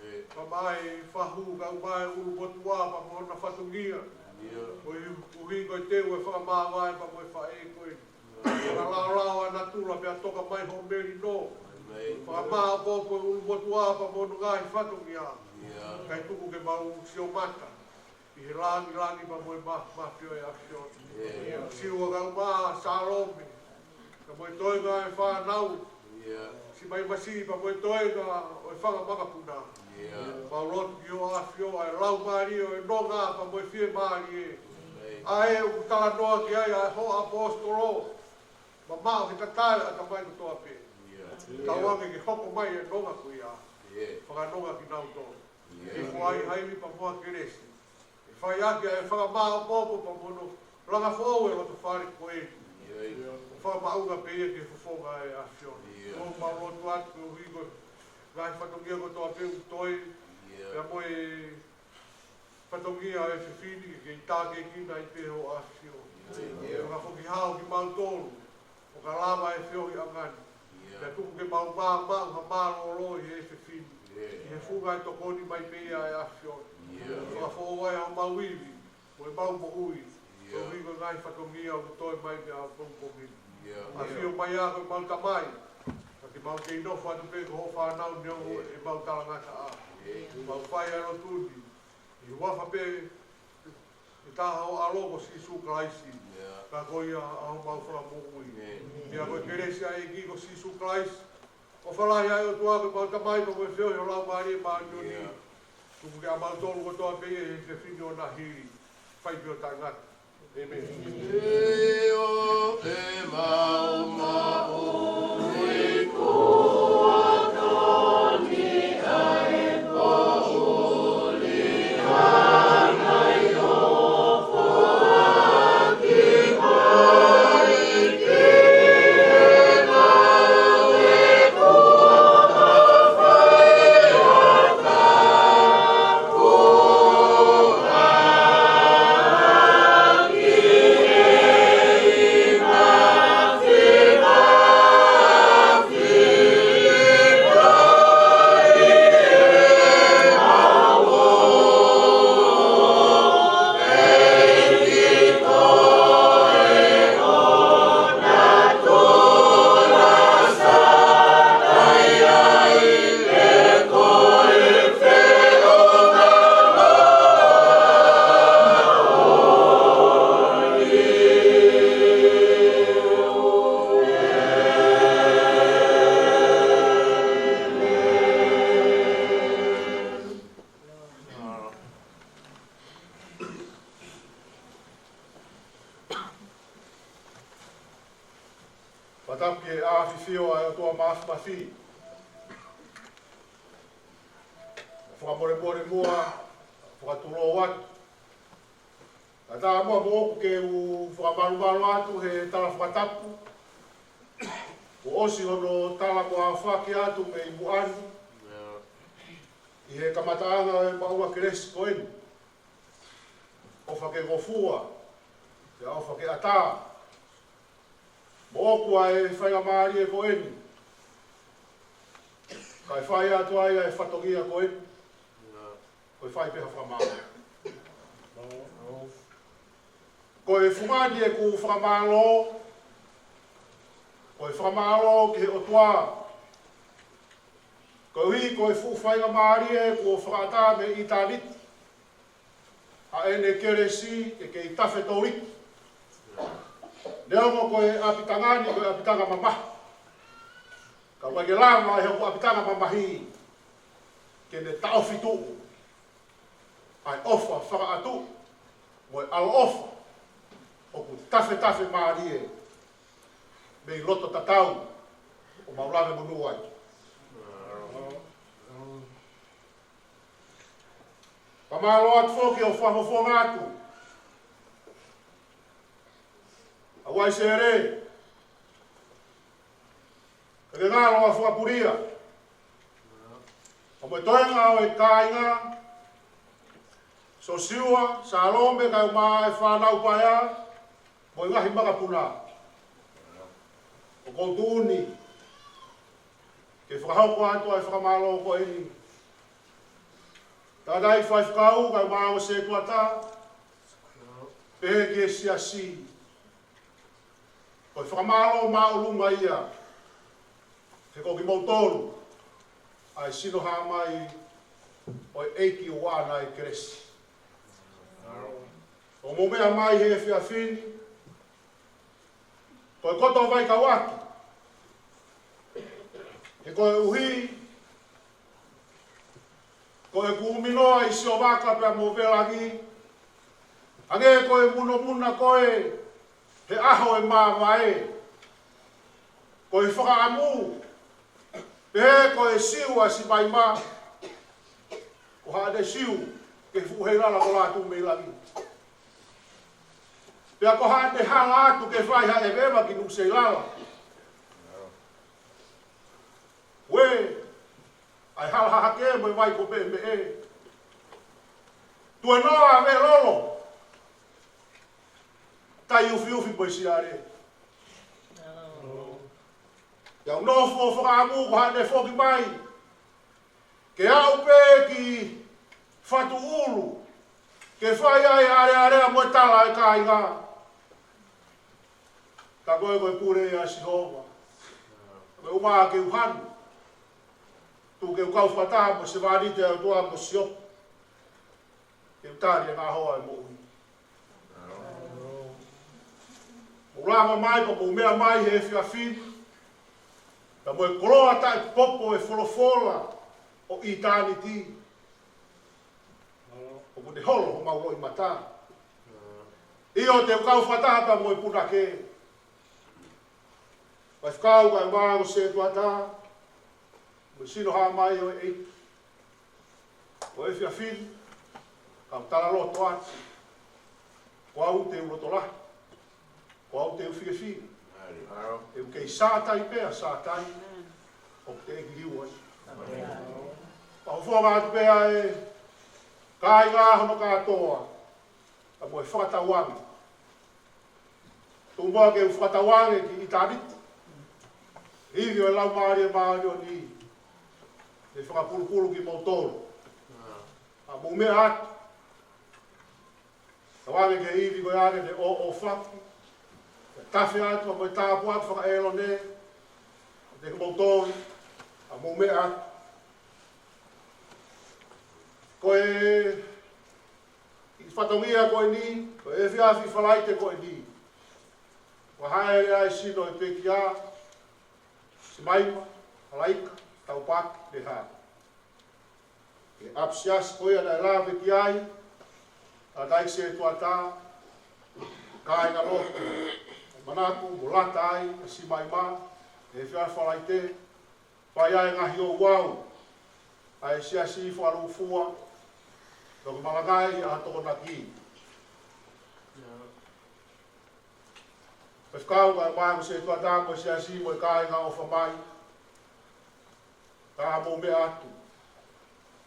ʻIo. Ka mai fahu, ka mai ʻulumotuʻa pea mo hona fatongia. ʻIo. Koeʻuhi ko e teu ʻa e fakamāvae pea mo e faʻē ko ē. Fakalaolao ʻa natula pea toka mai hoʻo melino. ʻIo. Fakamāʻopoʻopo ʻulumotuʻa pea mo hono ngaahi fatongia. ʻIo. Kae tuku ke mau sio mata ʻi he langilangi pea mo e māfimafi ʻo e ʻAfiona. ʻIo. Siua kae ʻumaʻā Salome, pea mo e toenga ʻo e fānau. ʻIo. Simaimasi pea mo e toenga ʻo e fanga makapuna. ʻIo. Mau lotu ki hoʻo ʻAfio ʻa e laumālie ʻo e nonga pea mo e fiemālie. ʻIo. ʻA ē ʻoku talanoa ki ai ʻa hoʻo ʻaposetolo. Mamaʻo he tatae ʻa e ʻatamai kotoa pē. ʻIo. Tauange ke hoko mai e nonga ko ia. ʻIo. Fakanonga kinautolu. ʻIo. Ke fai ha ivi pea mo ha kelesi. ʻE fai ʻaki ʻa e fakamāʻopoʻopo pea mo hono langa foʻou e loto fale ko ē. ʻIo. ʻO fakamaʻunga pē ia ki he fofonga ʻo e ʻAfiona. ʻIo. ʻOku mau lotu atu koeʻuhi ko e ngaahi fatongia kotoa pē ʻoku toe. ʻIo. Pea mo e fatongia ʻo e fefine ke kei tākiekina ai pē hoʻo ʻAfio. ʻIo. Fakafoki hao kimautolu ʻo ka lava e feohiʻanga ni. ʻIo. Pea tuku ke mau maʻu ha mālōlō ʻi he efiafi ni. ʻIo. ʻI he funga ʻe tokoni mai pē ia ʻa e ʻAfiona. ʻIo. Fakafoʻou ai homau ivi mo ʻemau moʻui. ʻIo. Koeʻuhi ko e ngaahi fatongia ʻoku toe mai mei he ʻapongipongi ni. ʻAfio mai ā ko ʻemau Tamai, ka ke mau kei nofo atu pē ko hoʻo fānau neongo ʻemau talangataʻa. Mau fai ʻa e lotu ni ʻi he huafa pē ʻe taha ho ʻAlo ko Sīsū Kalaisi, ka ko ia ʻa homau Fakamoʻui. Pea ko e kelesi ʻa e ʻEiki ko Sīsū Kalaisi, ʻofa lahi ʻa e ʻOtua ko ʻemau Tamai, pea mo e feohi ʻo e Laumālie Māʻoniʻoni, tuku ke ʻiate kimautolu kotoa pē ʻi he efiafi ni ʻo na hili, fai pē ʻo taʻengata. ʻĒmeni. Fakatapu ki he ʻafio ʻa e ʻOtua Māfimafi. Fakamolemole muʻa, fakatulou atu. Kae ʻatā muʻa moʻoku ke u fakamalumalu atu he tala fakatapu kuo ʻosi hono tala ko e aofaki atu mei muʻa ni ʻi he kamataʻanga ʻo e maʻunga kelesi ko eni. ʻOfa ke ngofua, pea ʻofa ke ʻatā moʻoku ʻa e faingamālie ko eni, kae fai atu ai ʻa e fatongia ko eni, ko e fai pē ha fakamālō. Ko e fungani ʻeku fakamālō, ko e fakamālō ki he ʻOtua, koeʻuhi ko e fuʻu faingamālie kuo fakaʻatā mei ʻitāniti ʻa ʻene kelesi ke kei tafe toliki. Neongo ko e ʻapitanga ni ko e ʻapitanga mamahi, ka ʻoku ʻikai ke lava ʻe hoku ʻapitanga mamahi ke ne taʻofi tuʻu ʻa e ʻofa fakaʻatuʻi mo e ʻaloʻofa ʻoku tafetafe mālie mei loto tatau ʻo mau lave monū ai. Fakamālō atu foki ʻo fakafofonga atu ʻa Uaisele, ka ke ngalo ʻa Fakapulia, ʻa mo e toenga ʻo e kāinga, Sosiua, Salome, kae ʻumaʻā e fānau paea, mo e ngaahi makapuna. ʻOku ou tuʻu ni ke fakahoko atu ʻa e fakamālō ko eni. Tangataʻeiki faifekau, kae ʻumaʻā ʻa e sētuata, pehē ki he siasi. Ko e fakamālō māʻolunga ia he ko kimoutolu ʻa e sino hā mai ʻo e ʻEiki ʻoku ʻaʻana e kelesi. ʻOku mou meʻa mai he efiafi ni, ko e koto vaikauʻaki, he koeʻuhi ko ʻeku ʻuminoa ʻi Siovaka pea mo Velangi, hangē ko e munomuna ko ē he ʻaho ʻe māvae. Ko e fakaʻamu, pehē ko e Siu ʻa Simaima, ko haʻane Siu ki he fuʻu heilala ko Lātūmeilangi. Pea ko haʻane hala atu ke fai ha ʻeveʻeva ki Nuʻu Sila. Uē, ʻa e hala hahake mo e vai ko Pemeʻe. Tuenoa Velolo, tai ufiufi mo e siale. Ia u nofo fakaʻamu ko haʻane foki mai ke aʻu pē ki Fatuʻulu, Ke fai ai ʻa e alealea mo e tala ʻa e kāinga. Ka ko e ko e pule ʻa Sihova. Ko e ʻumaʻā ke u hanu. Tuku ke u kau fakataha mo e sevāniti ʻa e ʻOtua ko Siope. Ke u tali ʻa e ngaahi hoa ʻo e moʻui. Mou langa mai, pea mou meʻa mai he efiafi ni. Pea mo e koloa taʻepopo ʻo e folofola ʻo ʻitāniti. ʻOku ne holo homau loʻimata. ʻIo, te u kau fakataha pea mo e punake. Faifekau kae ʻumaʻā ko Setuata. Mo e sino hā mai ʻo e ʻEiki. Ko e efiafi ni, kau talaloto atu. Ko au te u loto lahi. Ko au te u fiefia. Te u kei sātai pea, sātai. ʻOku te ʻEiki liu ai. Pea ʻoku ou foaki atu pea ʻe kāinga hono kātoa. Ka mo e fakatauange. Tuku muʻa ke u fakatauange ki ʻitāniti. Ivi ʻo e Laumālie Māʻoniʻoni. Ke fakapulupulu kimoutolu. Ka mou meʻa atu. Tauange ki he ivi ko ia ke ne ʻōʻōfaki. Ke tafe atu, ka mo e tāpuaki faka-ʻĒlone. Kiate kimoutolu. Ka mou meʻa atu. Ko e ʻi fatongia ko eni, ko e efiafi Falaite ko eni. Ua hae ai sino e pekia, Simaima, Halaika, Taupaki, Leha. Ke ʻapisiasi ko ia naʻe lave ki ai, ʻa e ʻEiki Setuata, kāinga lotu, manako, mo lata ai, ʻa Simaima, efiafi Falaite, fai ai ngaahi ouau, ʻa e siasi fakalūkufua, ʻo ka malangaʻi ʻa Tokonaki. Faifekau kae ʻumaʻā ko Setuata mo e siasi mo e kāinga ʻofa mai. Ka mou meʻa atu.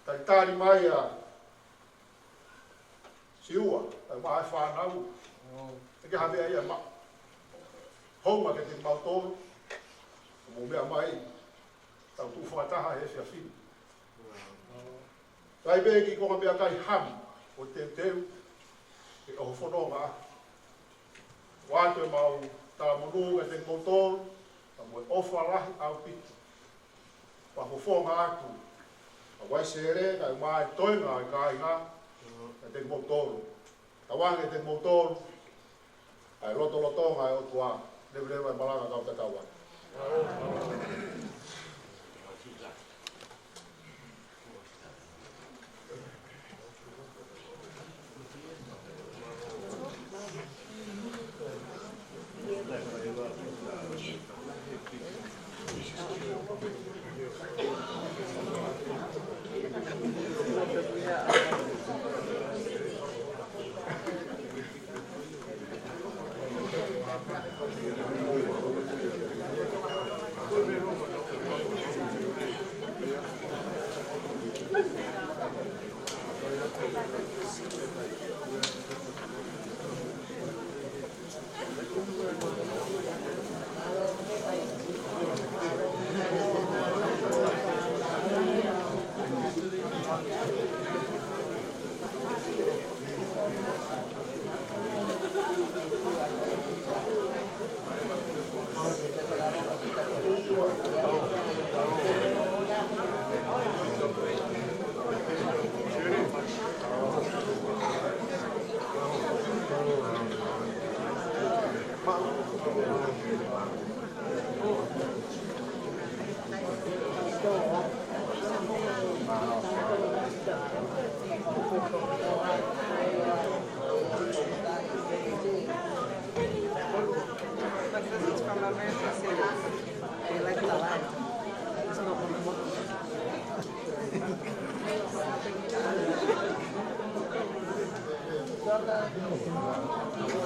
Talitali mai ʻa Siua, ʻa e maʻa e fānau. ʻE ke havea ia ma. Hounga kiate kimautolu. Mou meʻa mai. Tau tuʻu fakataha he efiafi ni. Kae pehē ki he konga meʻakai hamu ʻo teuteu. Ke ʻohofononga. ʻOatu ʻemau talamonū kiate kimoutolu. Ka mo e ʻofa lahi ʻaupito. Fakafofonga atu. ʻA Uaisele, kae ʻumaʻā e toenga ʻo e kāinga. Kiate kimoutolu. Tauange kiate kimoutolu. ʻA e lotolotonga ʻo e ʻOtua. Leveleva e malanga kau tatau atu.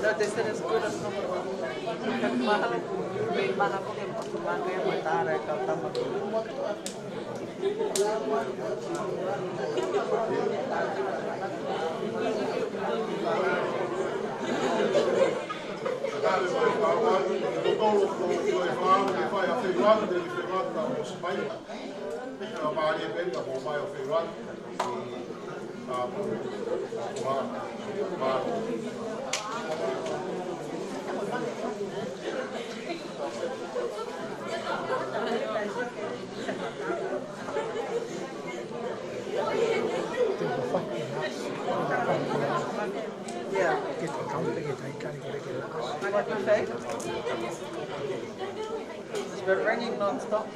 No, this one is good. Mahalo, mahalo ko e mahalo e matara e kau tamaki. Yeah. What do you say? It's been ringing non-stop.